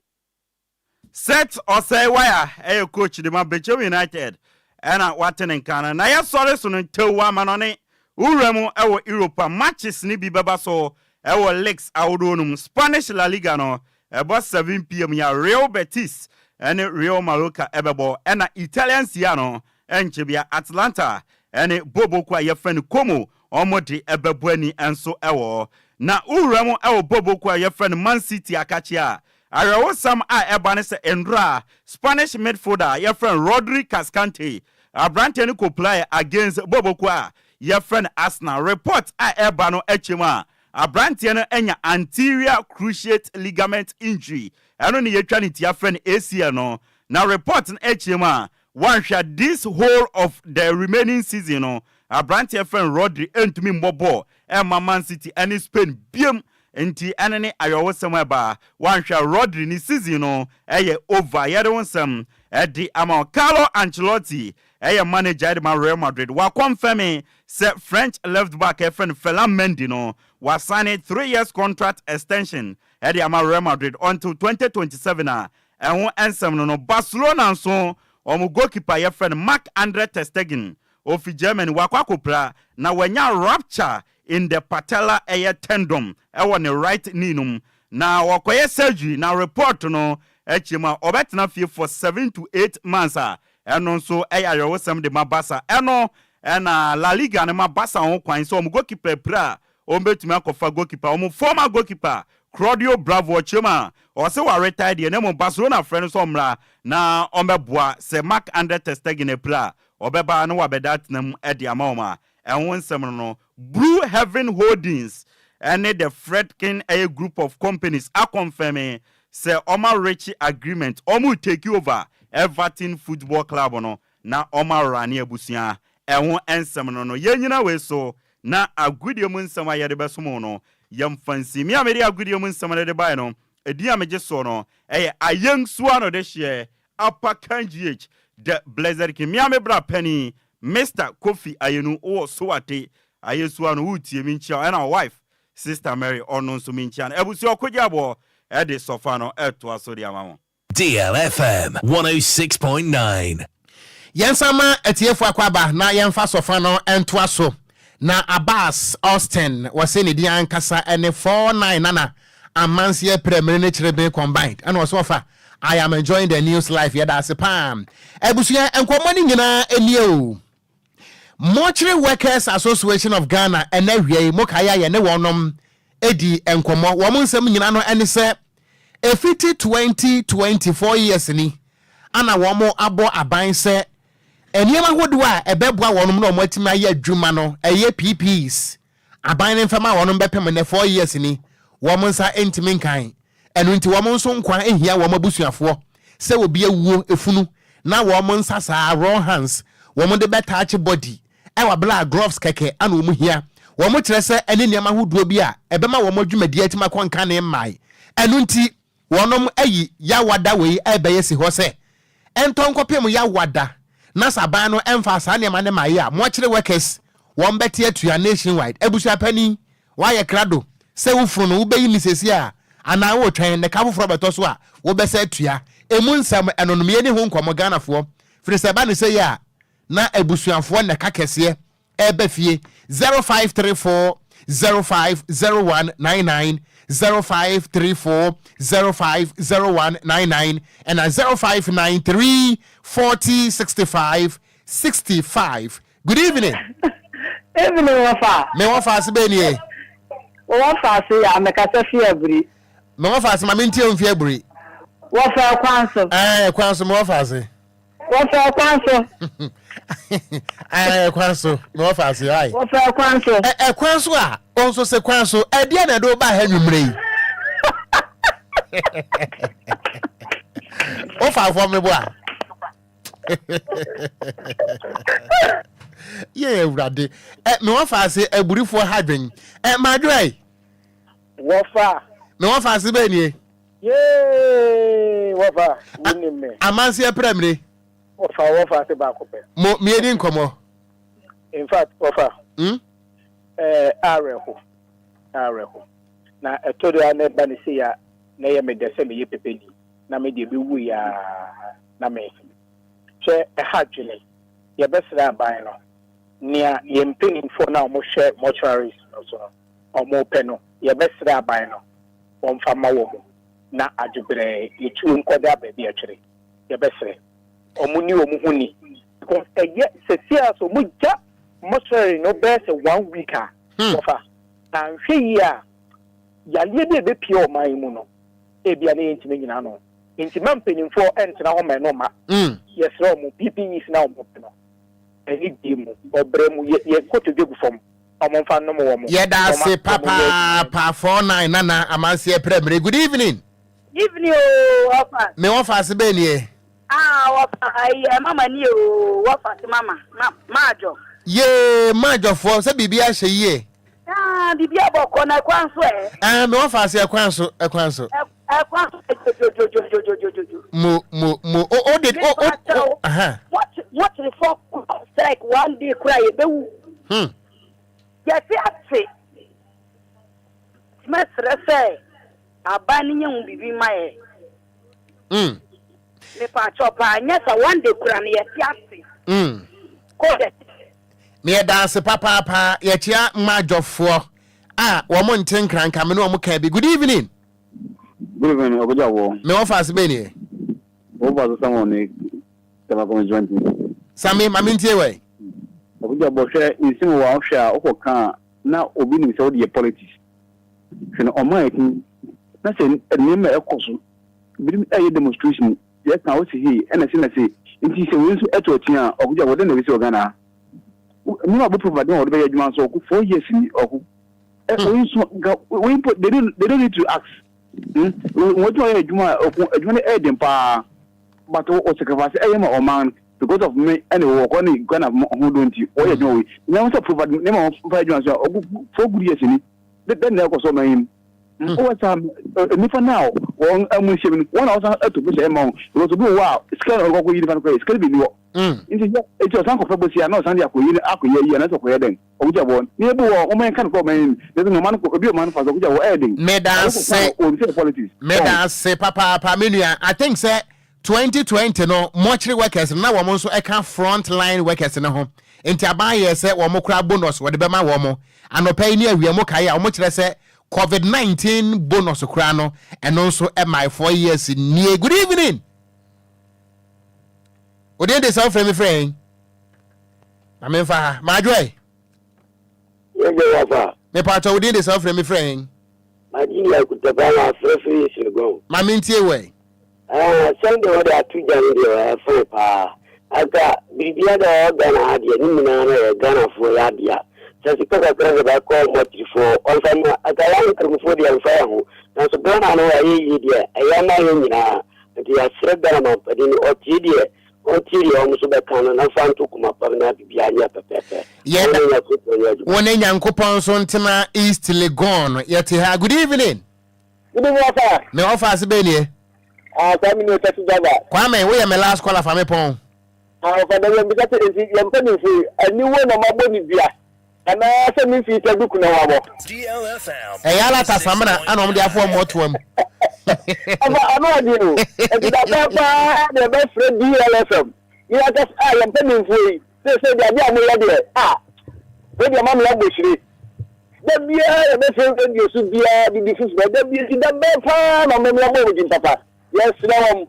Seth Osei Waya yɛ coach de ma Bechem United ɛna wate ne nka no. Na yɛsɔre so no ntew amanɔne wura mu wɔ Europe a matches no bi bɛba so wɔ leagues ahodoɔ no mu. Spanish La Liga no ɛbɔ 7pm ya Real Betis ne Real Mallorca ɛbɛbɔ ɛna Italian Serie A no ɛnkyɛ bia Atalanta ne Boboko a yɛfrɛ no Como wɔn de ɛbɛbɔ ani nso wɔ hɔ. Na wowura mu wɔ Boboko a yɛfrɛ no Man City akakye a Awerɛhosɛm a ɛba ne sɛ nnora Spanish midfielder a yɛfrɛ no Rodri Cascante, aberanteɛ no kɔpiraeɛ against bɔbɔkuo a yɛfrɛ no Arsenal. Report a ɛba no akyɛ mu a, aberanteɛ no anya anterior cruciate ligament injury, ɛno ne yɛtwa ne tia frɛ no ACL no. Na report no akyɛ mu a, wanhwɛ a this whole of the remaining season no, aberanteɛ frɛ no Rodri ntumi mmɔ bɔɔl mma Man City ne Spain biom. Nti ɛno ne ayɔwosɛm a ɛba a wanhwɛ a Rodri ne season no yɛ over. Yɛde wo nsɛm de ama wo. Carlo Ancelotti yɛ manager de ma Real Madrid. Wakɔnfɛme sɛ French left back a yɛfrɛ no Ferland Mendy no, wasane 3 years contract extension de ama Real Madrid until 2027 a ɛho nsɛm no no. Barcelona nso wɔn goalkeeper a yɛfrɛ no Marc-Andre ter Stegen ofi Germany wakɔ akɔpira na wanya rupture in the patella ɛyɛ tendon ɛwɔ ne right knee no mu na wɔkɔyɛ surgery na report no akyi mu a ɔbɛtena fie for 7 to 8 months a ɛno nso ɛyɛ ayɔwosɛm de ma Barca. Ɛno ɛna La Liga no ma Barca ho kwan sɛ wɔn goalkeeper pira a wɔn bɛtumi akɔfa goalkeeper, wɔn former goalkeeper Claudio Bravo. Ɔkyerɛ mu a ɔsɛ wa retire deɛ, na mmom Barcelona frɛ no sɛ ɔmmra na ɔmmɛboa sɛ Marc Andre ter Stegen apira a ɔbɛba na wabɛda atena mu de ama wɔn a ɛho nsɛm no. Blue Heaven Holdings ɛne the Fredkin ɛyɛ group of companies akɔnfɛmi sɛ ɔma reach agreement, ɔmo take over Everton Football Club no na ɔma rane abusua. Ɛho nsɛm no, yɛn nyina wei so na agodie mu nsɛm a yɛde bɛsom no, yɛmfa nsimi a mede agodie mu nsɛm no de bae no, ɛdin a megye soɔ no ɛyɛ Ayɛnsuo no de hyeɛ Upper Kan GH the Blessed King. Mea me bra pani Mr Kofi Ayenu wɔ Sowate Ayɛsua no, wotie me nkyia, ɛna wife Sister Mary ɔno nso me nkyia no. Abusua ɔkɔgye aboɔ ɛde sɔfa no ɛtoa so de ama mo. DLFM 106.9. Yɛnsa ma atiefo akɔ aba na yɛmfa sɔfa no ntoa so. Na Abbas Austin wɔsɛ ne din ankasa ɛne 49 nana amanseɛ prɛmire ne kyerebe combined, ɛna ɔsɛ ɔfa "I am enjoying the news live." Yɛda ase paa. Abusua, nkɔmmɔ no nyinaa nie o. Mortuary Workers Association of Ghana, ɛnɛ awia yi mokaeɛ a yɛne wɔnom ɛdi nkɔmmɔ, wɔn nsɛm nyinaa no ɛne sɛ ɛfiti 2024 years ni ana wɔn abɔ aban sɛ nneɛma ahodoɔ a ɛbɛboa wɔn na wɔn atumi ayɛ adwuma no, ɛyɛ PPEs, aban ne mfɛm a wɔn bɛpem ne 4 years ni wɔn nsa ntumi nkan. Ɛno nti wɔn nso nkwa nhia wɔn abusuafoɔ sɛ obi awuo efunu na wɔn nsa saa raw hands wɔn de bɛtaakye body ɛwɔ abela gloves kɛkɛ ana wɔn hia. Wɔn kyerɛ sɛ ɛne nneɛma ahodoɔ bi a ɛbɛma wɔn adwumadie atumi akɔ nka ne mmae. Ɛno nti wɔnom ayi yawada wei ɛbɛyɛ si hɔ sɛ ɛntɔ nkɔpem yawada na saban no ɛmfa saa nneɛma ne ma yi a mortuary workers wɔn bɛte atua nationwide. Abusua panin wayɛ krado sɛ wofunu no wobɛyi ne sesi a anaa wotwɛn ne ka foforɔ bɛtɔ so a wobɛsɛ atua emu nsɛm. Ɛnonom yɛ ne ho nkɔmmɔ. Ghanafoɔ firi sɛ ɛba ne sɛ yɛ a na abusuafoɔ ne ka kɛseɛ ɛbɛ fie. 0534 050199, 0534 050199 ɛna 0593 40 65 65. Good evening. Evening wɔfa. Me wɔfa ase bɛɛ nie. Wɔfa ase yɛ amekasa fi aburi. Me wɔfa ase ma me ntie mfi aburi. Wɔfa ɛkwan so. Ɛɛ ɛkwan so me wɔfa ase. Wɔfa ɛkwan so. Ɛɛ ɛkwan so me wɔfa ase ayi. Wɔfa ɛkwan so. Ɛ ɛkwan so a ɔnso se kwan so ɛdeɛ na ɛde ɔba ha nwumire yi. Wofa afɔ me bo a. Yɛ awurade. Ɛ me wɔfa ase aburifoɔ ha dwen. Ɛ madwerɛ. Wɔfa. Me wɔfa ase bɛɛ nie. Yee wɔfa wonim me. Amanseɛ prɛ mire. Wɔfa wɔfa ase baako pɛ. Mo miedi nkɔmɔ. In fact wɔfa. Hmm? Ɛɛ eh, awerɛho awerɛho na ɛtɔ do a na ɛba ne sei a na ɛyɛ me dɛ sɛ meyɛ pɛpɛni na me deɛ bɛwu yaa na me hwɛ ɛha dwene yɛbɛsrɛ aban no nea yɛn mpanimfoɔ no a wɔhwɛ mortuaries no so no wɔpɛ no yɛbɛsrɛ aban no wɔmfa mma wɔn na adwobrɛɛ yɛtuo nkɔda baabi ɛtwere yɛbɛsrɛ wɔn ni wɔn ho ni because ɛyɛ sɛsi a sɛ wɔn gya mortuary no bɛyɛ sɛ one week a hmm. wɔfa anhwɛ yie a yadeɛ bi a ɛbɛpie ɔman yi mu no ebia ne yɛntumi nyina no nti ma mpanimfoɔ ntena hɔ ma ɛno ma hmm. yɛsrɛ wɔn PPEs na wɔn pɛ no ɛne die mu ɔbrɛ mu yɛ yɛ kotodwe gu fam Ɔmo nfa nnom wɔn. Yɛda ase papaapa 49 nana amanseɛ prɛ mmere good evening. Evening oo ɔfa. Me wɔfa ase bɛn nie. Ah wɔfa ayi ɛ mama nie oo wɔfa se mama ma maadwo. Yee maadwofoɔ sɛ biribi ahyɛ yie. Ah biribi abɔ kɔ na ɛkwan so ɛ. Ah me wɔfa ase ɛkwan so ɛkwan so. Ɛkwan so dwodwodwodwodwodwo. Mo mo mo o o de o o o aha. Mɔkyerefo strike one day kura yɛbɛwu. Hmm. Yɛte ase. Mɛsrɛ sɛ aban no nyɛ ho biribi mma yɛ. Mm. Mepaakyɛw paa nyɛ sa one day kura no yɛte ase. Mm. Kɔ yɛ. Meyɛda ase papaapa yɛkyea mmadwɔfoɔ a wɔn nte nkranka me ne wɔn kaa bi. Good evening. Good evening, Ɔkɔgya wɔ. Me wɔfa ase bɛn nie. Wɔfa so Samuel ne Tema Community. Sami, ma mentie wɛ. Ɔkɔgya bɔ hwɛ nsɛm wɔ a wohwɛ a wokɔ ka a na obi nim sɛ wode yɛ politics. Hwɛ no ɔman ɛti na sɛ nneɛma ɛkɔ so binom ɛyɛ demonstration yɛka wo se hei ɛna se na se nti sɛ wei nso ɛto atua a ɔkɔgya bɔ dɛn na ɛbɛsi wɔ Ghana ha. Nneɛma a bɛ provide ma wɔde bɛyɛ adwuma nso ɔko 4 years ni ɔko. Wei nso nka wei mpo they don't need to ask. Hmm? Wɔn adwuma yɛ adwuma a ɔko adwuma no ɛyɛ den paa but wɔ sacrifice ɛyɛ ma ɔman because of me ɛna wɔ kɔ ne Ghana ho do nti wɔyɛ adwuma wei na wɔn sɛ provide ne ma wɔn fa adwuma so a ɔko 4 good years ni dɛn na ɛkɔ so ɔman yi mu. Wɔ saa nifa no a wɔn amu nhyɛm no wɔn na wɔsan ɛto pressure ɛma wɔn because obi wɔ hɔ a sika na ɔkɔ yi nifa no kɔ yɛ sika no bi ni hɔ nti yɛ eti ɔsan kɔfɛ bosia na ɔsan de akɔyi no akɔyɛ yi anaasɛ ɔkɔyɛ dɛn ɔkɔgya bɔ ne ebu wɔ wɔn yɛn ka no kɔ ɔman yi mu na ɛsɛ ɔman no kɔ obi ɔman no fa so ɔkɔgya wɔ ɛyɛ den Meda ase. obi sɛ politics. Meda ase papaapa me nua. I think sɛ 2020 no mortuary workers no na wɔn nso ɛka front line workers no ho. Nti aban yɛɛ sɛ wɔn koraa bonus wɔde bɛma wɔn. Anɔpa yi ne awia mu kae a wɔn kyerɛ sɛ COVID-19 bonus koraa no ɛno nso ɛmae 4 years nie. Good evening. Odin de sɛ wofrɛ me frɛ yɛn. Ma memfa ha. Maadwoɛ. Yɛgye wafa. Mepatɔ odin de sɛ wofrɛ me frɛ yɛn. Magye di akutapa na afrɛfrɛ yɛ sirigon. Ma mentie wɔ. Sɛn deɛ wɔde ato gya no deɛ ɛyɛ fine paa. Aka biribia da ɛwɔ Ghana ha deɛ ne nyinaa no yɛ Ghanafoɔ yɛ adea. Sɛ sika kakra de bɛkɔ mmɔtirifoɔ ɔmfa ma aka yɛ nkramofoɔ deɛ mfa yɛ ho. Nanso Ghana no ayɛ yie deɛ ɛyɛ ma yɛn nyinaa. Nti yɛasrɛ Ghana mampanin no ɔtie deɛ ɔntie deɛ wɔn nso bɛka no na fa nto koma pam na biribiara nyɛ pɛpɛɛpɛ. Yɛda Wɔn ne Nyankopɔn nyɛ adwuma. wo ne Nyankopɔn nso ntena East Legon. Yɛte ha. Good evening. Good evening, Afa. Me ɔfa ase bɛn nie. Ah, Kwame ni taxi driver. Kwame, woyɛ me last caller fa me pɔn. Ah, ɔfa da yɛn bisa sɛ nti yɛn mpanyinfo yi aniwo na ɔmo abɔ ne dua anaa sɛ ne mfii sɛ duku na wabɔ. Ɛyɛ alata samina ana ɔmo de afɔ ɔmo ɔtoa mu. Ɔfa ano ɔden o. Nti da bɛn paa na yɛbɛfrɛ DLFM ne yɛaka sɛ ah yɛn mpanyinfoɔ yi seesei deɛ adeɛ a moyɛ deɛ ah wei deɛ mama yɛabɔ hyire. Da biara yɛbɛfrɛ radio so biara biribi foforɔ da bi nti da bɛn paa na ɔmo abɔ wɔn din papa. Yɛsrɛ wɔn.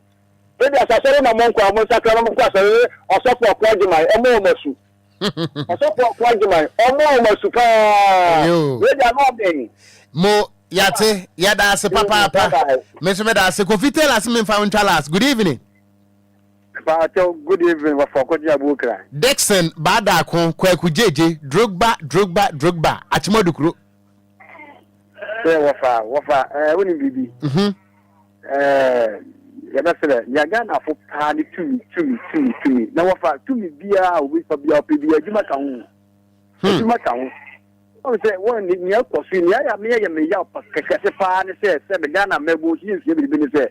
Ebi asasɔre na monkɔ a monsakra na monkɔ asɔre ne ɔsɔfo Ɔko Agyeman ɛmmɔ wɔn asu. Ɔsɔfo Ɔko Agyeman, ɔmmɔ wɔn asu paa. Wei deɛ ano ɔden. Mo yate yɛda ase papaapa. Me nso meda ase. Kofi Taylor se memfa wo ntwa last. Good evening. Paakyɛw good evening wɔfa ɔkɔgye abokra. Dickson Baadaako Kwaku Gyegye Drogba Drogba Drogba Akyemɔdukuro. Sɛ wɔfa wɔfa ɛɛ wonim biribi. Mhm. Ɛɛ yɛbɛsrɛ nea Ghanafo paa ne tumi tumi tumi tumi na wɔfa tumi biara a obi fa biara ɔpɛ biara adwuma ka ho. Hmm. Adwuma ka ho. Wɔn sɛ wɔn nea ɛkɔ so nea ɛyɛ meyɛ yɛ meya kɛse paa ne sɛ sɛ me Ghana mmɛbo nso yɛnsua biribi ne sɛ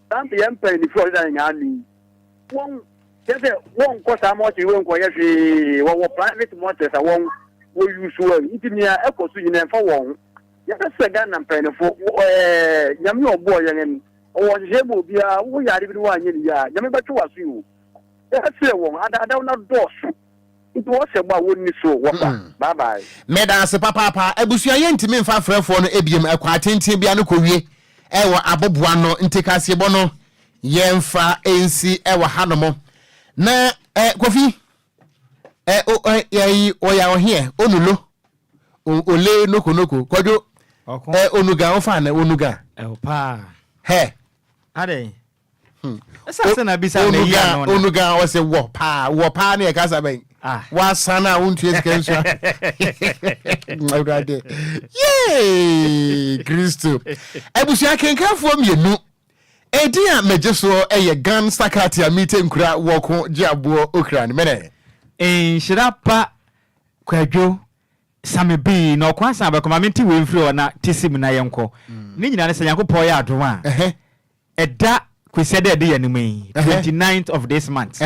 saa yɛn mpanyinfoɔ a wɔdeda yɛn ano yi wɔn kyerɛ sɛ wɔnkɔ saa mɔkyere wei nkɔyɛ hwee wɔwɔ private mɔkyere a wɔn wɔyi so wɔn nti nea ɛkɔ so nyinaa ɛmfa wɔn ho yɛbɛsrɛ Ghana mpanyinfoɔ ɛɛ nyame a ɔbɔɔ yɛn ani ɔwɔ nhyehyɛ ma obiara wo yare bi no wɔanyɛ ne yie a nyame bɛtwe w'aso yi o yɛbɛsrɛ wɔn adaadaw no adɔɔso nti wɔhyɛ bɔ a wɔnni so wɔfa hmm. bye bye. Meda ase papaapa abusua yɛntumi mfa frɛfoɔ no ebiem ɛkɔ atenten bia no kɔwie ɛwɔ aboboa no nti kaseɛbɔ no yɛmfa nsi ɛwɔ hanom na ɛ kofi ɛ o ɛ yɛyi ɔya ɔheɛ onulo ole nokonoko kɔdwo ɛ onuga ofa na onuga ɛwɔ paa hɛ adɛn hmm. Onuga onuga ɔsɛ wɔ paa wɔ paa ne ɛkasa bɛn ah. wasan a wontua sika nsua awurade yee kristo abusua kenkanfoɔ mmienu Edin a megye soɔ yɛ Gan Sakati a mete nkura wɔko gye aboɔ okra no mene. Nhyira pa Kwadwo Same bii na ɔko asan abɛkɔ ma mente wei mfiri hɔ na tisim na yɛnkɔ ne nyinaa ne sɛ Nyankopɔn yɛ adom a ɛda Kwasiada a ɛdi yɛn anim yi 29th of this month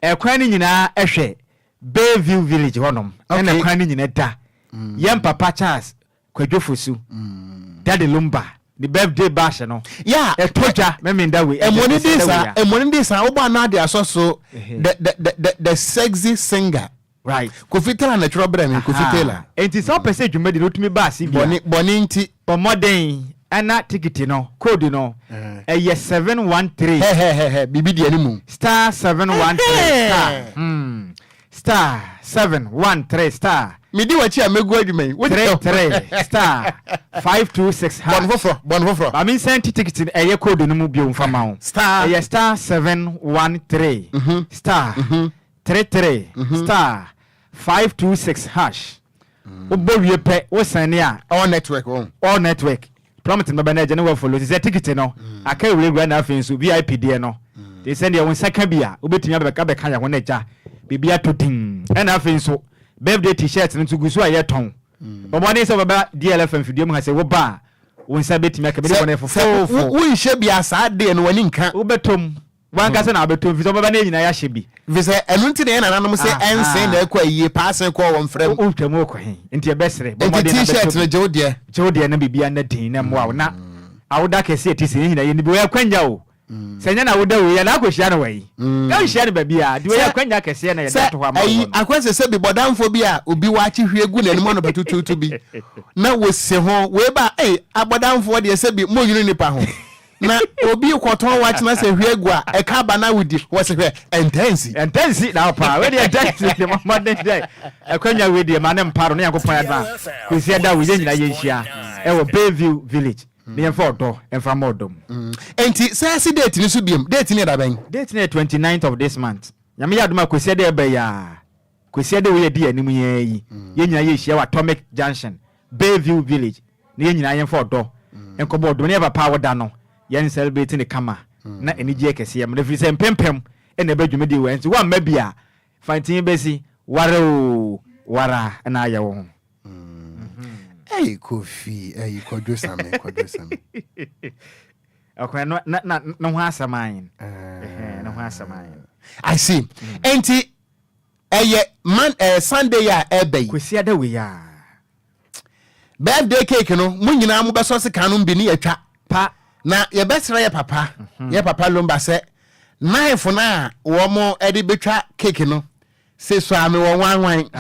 ɛkwan no nyinaa ɛhwɛ Bayview Village hɔnom ɛna kwan no nyinaa da yɛn papa Charles Kwadwo Fosu, Daddy Lumba, ne birthday bash no. Yeah. Ɛtɔ dwa Memenda wei. Ɛmɔ ne din saa, ɛmɔ ne din saa, wobɔ anaa de asɔ so, the, the, the, the, the sexy singer. Right. Kofi Taylor na ɛtwerɛ brɛ me, Kofi Taylor. Enti sɛ wopɛ sɛ dwumadi no wotumi ba ase bi a. Bɔne, bɔne nti. Bɔ mmɔden na tikiti no, code no, ɛyɛ 713. Hɛhɛhɛhɛ, biribi di anim. Star 713 star. Hmm. Star 713 star. Medi w'akyi a mɛgu adwuma yi. 33 star 526 hash. Bɔ no foforɔ, bɔ no foforɔ. Ma me nsan ti tikiti no ɛyɛ code no mu bio nfa ma wo. Star. Ɛyɛ star 713 star 33 star 526 hash. Wobɔ wie pɛ wo sɛne a. All network wɔn. All network. Prompt no bɛba na agya ne wa follow. Te sɛ tikiti no aka awurawura na afei nso VIP deɛ no. Te sɛ deɛ wo nsa ka bi a wobɛtumi abɛka abɛka yɛn ho na agya biribi atɔ din. Ɛna afei nso birthday t-shirt no nso gu so a yɛtɔn. Bɔ mmɔden sɛ wobɛba DLFM mfidie mu ha sɛ woba a wo nsa bɛtumi aka bi. Ne bɔ no yɛ Sɛ fofoofo. wonhyɛ bi a saa deɛ no w'ani nka. Wobɛtɔ mu. W'ankasa na wobɛtɔ mfiri sɛ wobɛba na yɛn nyinaa yɛahyɛ bi. Ɛfiri sɛ ɛno nti na yɛn nananom se ɛnsen na ɛkɔ ayie, paasen kɔɔ wɔn frɛ mu. Wotwa mu wokɔ he? Nti yɛbɛsrɛ, bɔ Nti mmɔden na bɛtɔ T-shirt bi. no gye wo deɛ. Gye wo deɛ na biribiara nna din na ɛmmoa wo na awoda kɛseɛ a ɛte sei yɛn nyinaa yɛnni bi. Wei akwanya o. Sɛ ɛnyɛ n'awoda wei a na akɔhyia no wɔ he? Yɛnhyia no baabiara. Nti wei Sɛ akwanya kɛseɛ na yɛde sɛ ato hɔ ama ayi woɔ no. akɔyɛ sɛ sɛ bi bɔdamfoɔ bi a obi waakye hwie gu n'anim anɔpa tutuutu bi na wɔsi ho wei ba ei abɔdamfoɔ deɛ sɛ bi monnwene nipa ho. Na obi kɔtɔn wakye na sɛ hwie gu a, ɛka aba na wodi. Wɔse hwɛ, ɛntaa nsi. Ɛntaa nsi na paa. Wei deɛ ɛntaa nsi deɛ mmɔden dɛ ɛkwanya wei deɛ ma ne mpa do na Nyankopɔn yɛ adom a Kwesi ɛda wei yɛn nyinaa yɛnhyia ɛwɔ Bayview Village na yɛmfa ɔdɔ ɛmfa mmɔ ɔdɔ mu. Enti sɛ si date no so biom, date no yɛ da bɛn? Date no yɛ 29th of this month. Nyame yɛ adom a Kwesi ɛda ɛba yi aa, Kwesi ɛda wei a ɛdi yɛn anim yi aa yi, yɛn nyinaa yɛhyia wɔ Atomic Junction, Bayview Village. na yɛn nyinaa yɛmfa ɔdɔ nkɔbɔ ɔdɔ ne yɛ papa a woda no yɛn celebrate ne kama na anigyeɛ kɛseɛ mmra ɛfiri sɛ mpempem na ɛbɛ dwumadie wɔ nti woamma bi a fantin bɛsi wara oo wara na ayɛ wo ho. Hey Kofi, hey Kwadwo Same, Kwadwo Same. Ɔkwan no na na ne ho asɛm ayen. Ne ho asɛm ayen. I see. Enti ɛyɛ man eh, Sunday a ɛbɛ yi. Kwasiada wei a. Birthday cake no, mo nyinaa mobɛsɔ sekan no bi ne yɛatwa. Pa. Na yɛbɛsrɛ yɛ papa, mhm. yɛ papa Lumba sɛ knife no a wɔn de bɛtwa cake no, sɛ sɔ a mewɔ nwanwan.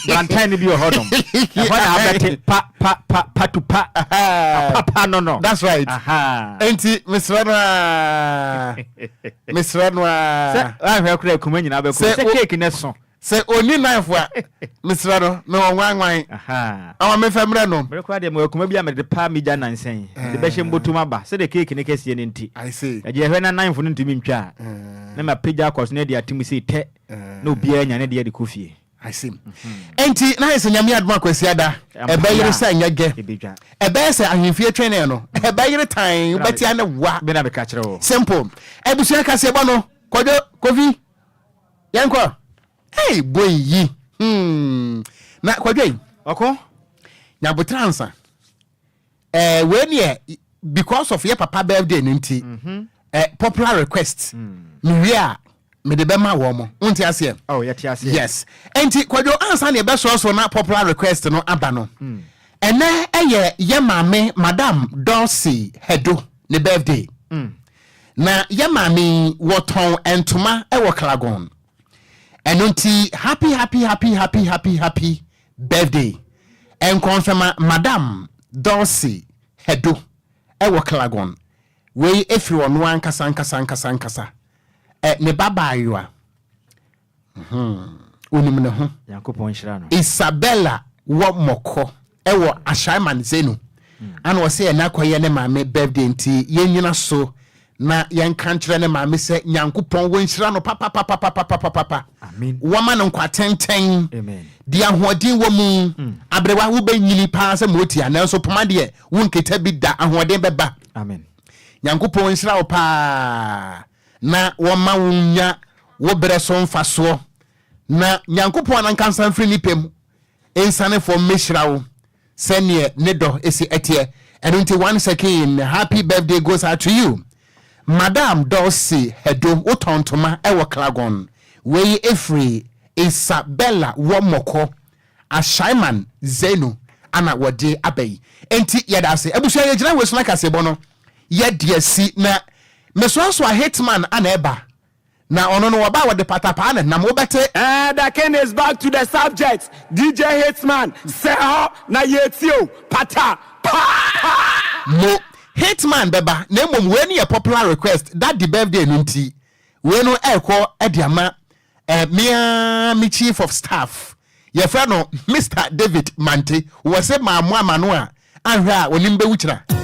Brantan no bi wɔ hɔnom. Ɛhɔ na abɛte pa pa pa pa tu pa. Pa pa no no. That's right. Enti mesrɛ no a mesrɛ no a. Sɛ ahwɛ koraa kuma nyinaa bɛkɔ. Sɛ cake no so. Sɛ ɔnni knife a, mesrɛ no, mewɔ nwanwan. Ama memfa mmrɛ no. Bere koraa deɛ mewɔ akuma bi a mede paa me gya nnansa yi. Mede bɛhyɛ mbotom aba. Sɛdeɛ keeki no kɛseɛ no nti. Ɛgye ɛhwɛ na knife no ntumi ntwa a, na mapagya akɔ so na adi atem sei tɛ, na obiara anya ne deɛ de kɔ fie. I see. Enti na ayɛ sɛ Nyame adom a Kwasiada ɛbɛyere sɛ nyɛ gɛ. Ɛbɛyɛ sɛ ahemfie twɛnee no. Ɛbɛyere tan, wobɛte ane wa. Simple. Abusua kaseɛbɔ no, Kwadwo, Kofi, yɛnkɔ. Hey, boy yi. Hmm. Na Kwadwo yi. Ɔko. Nyabotra ansa. Eh, wei neɛ because of yɛ papa birthday no nti mm -hmm. eh, popular request mm. mewie a mede bɛma wɔn mo wonte aseɛ oh, yɛte aseɛ yes nti kwadwo ansa ne ɛbɛsoɔsoɔ na popular request no aba no mm. ɛnɛ ɛyɛ yɛ maame madam Dorothy Hedo ne birthday mm. na yɛ maame wɔtɔn ntoma ɛwɔ Klagon ɛno nti happy happy happy happy happy happy Birthday nkɔnfɛma Madam Dulcie Hedo wɔ Klagon. Wei firi ɔno ankasa ankasa ankasa ankasa ɛ ne ba baayewa. Hmm, onim ne ho. Nyankopɔn nhyira no. Isabella wɔ Mɔkɔ wɔ Ashaiman Zenu. Ana ɔsɛ ɛnɛ akɔyɛ ne maame birthday nti yɛnyina so na yɛnka nkyerɛ ne maame sɛ Nyankopɔn wɔnhyira no papapapapapapapa. Wɔma no nkwa tenten, deɛ ahoɔden wɔ mu. Mm. Aberewa wobɛnyini paa sɛ mootia, nanso poma deɛ wonkita bi da, ahoɔden bɛba. Nyankopɔn nhyira wo paa na wɔma wo nya wo berɛ so mfasoɔ na Nyankopɔn anankansa mfiri ne pɛ mu nsiane fam mmɛhyira wo sɛdeɛ ne dɔ si teɛ. Ɛno nti once again happy birthday goes out to you Madam Dulcie Hedo, wotɔn ntoma wɔ Klagon. Wei firi Isabella wɔ Mɔkɔ, Ashaiman Zenu ana wɔde aba yi. Enti yɛda ase. Abusua yɛgyina wei so na kaseɛbɔ no yɛde asi na mesoasoa Hitman ana ɛba. Na ɔno no wɔba a wɔde patapaa na nam wobɛte. Eh the king is back to the subject DJ Hitman sɛ hɔ na yɛtie o pata paa. Mo Hitman bɛba na mmom wei no yɛ popular request daddy birthday no nti wei no ɛrekɔ de ama eh, me ara me chief of staff yɛfrɛ no Mister David Mante wɔse mammoa ma no a anhwɛ a onim bɛwu kyena.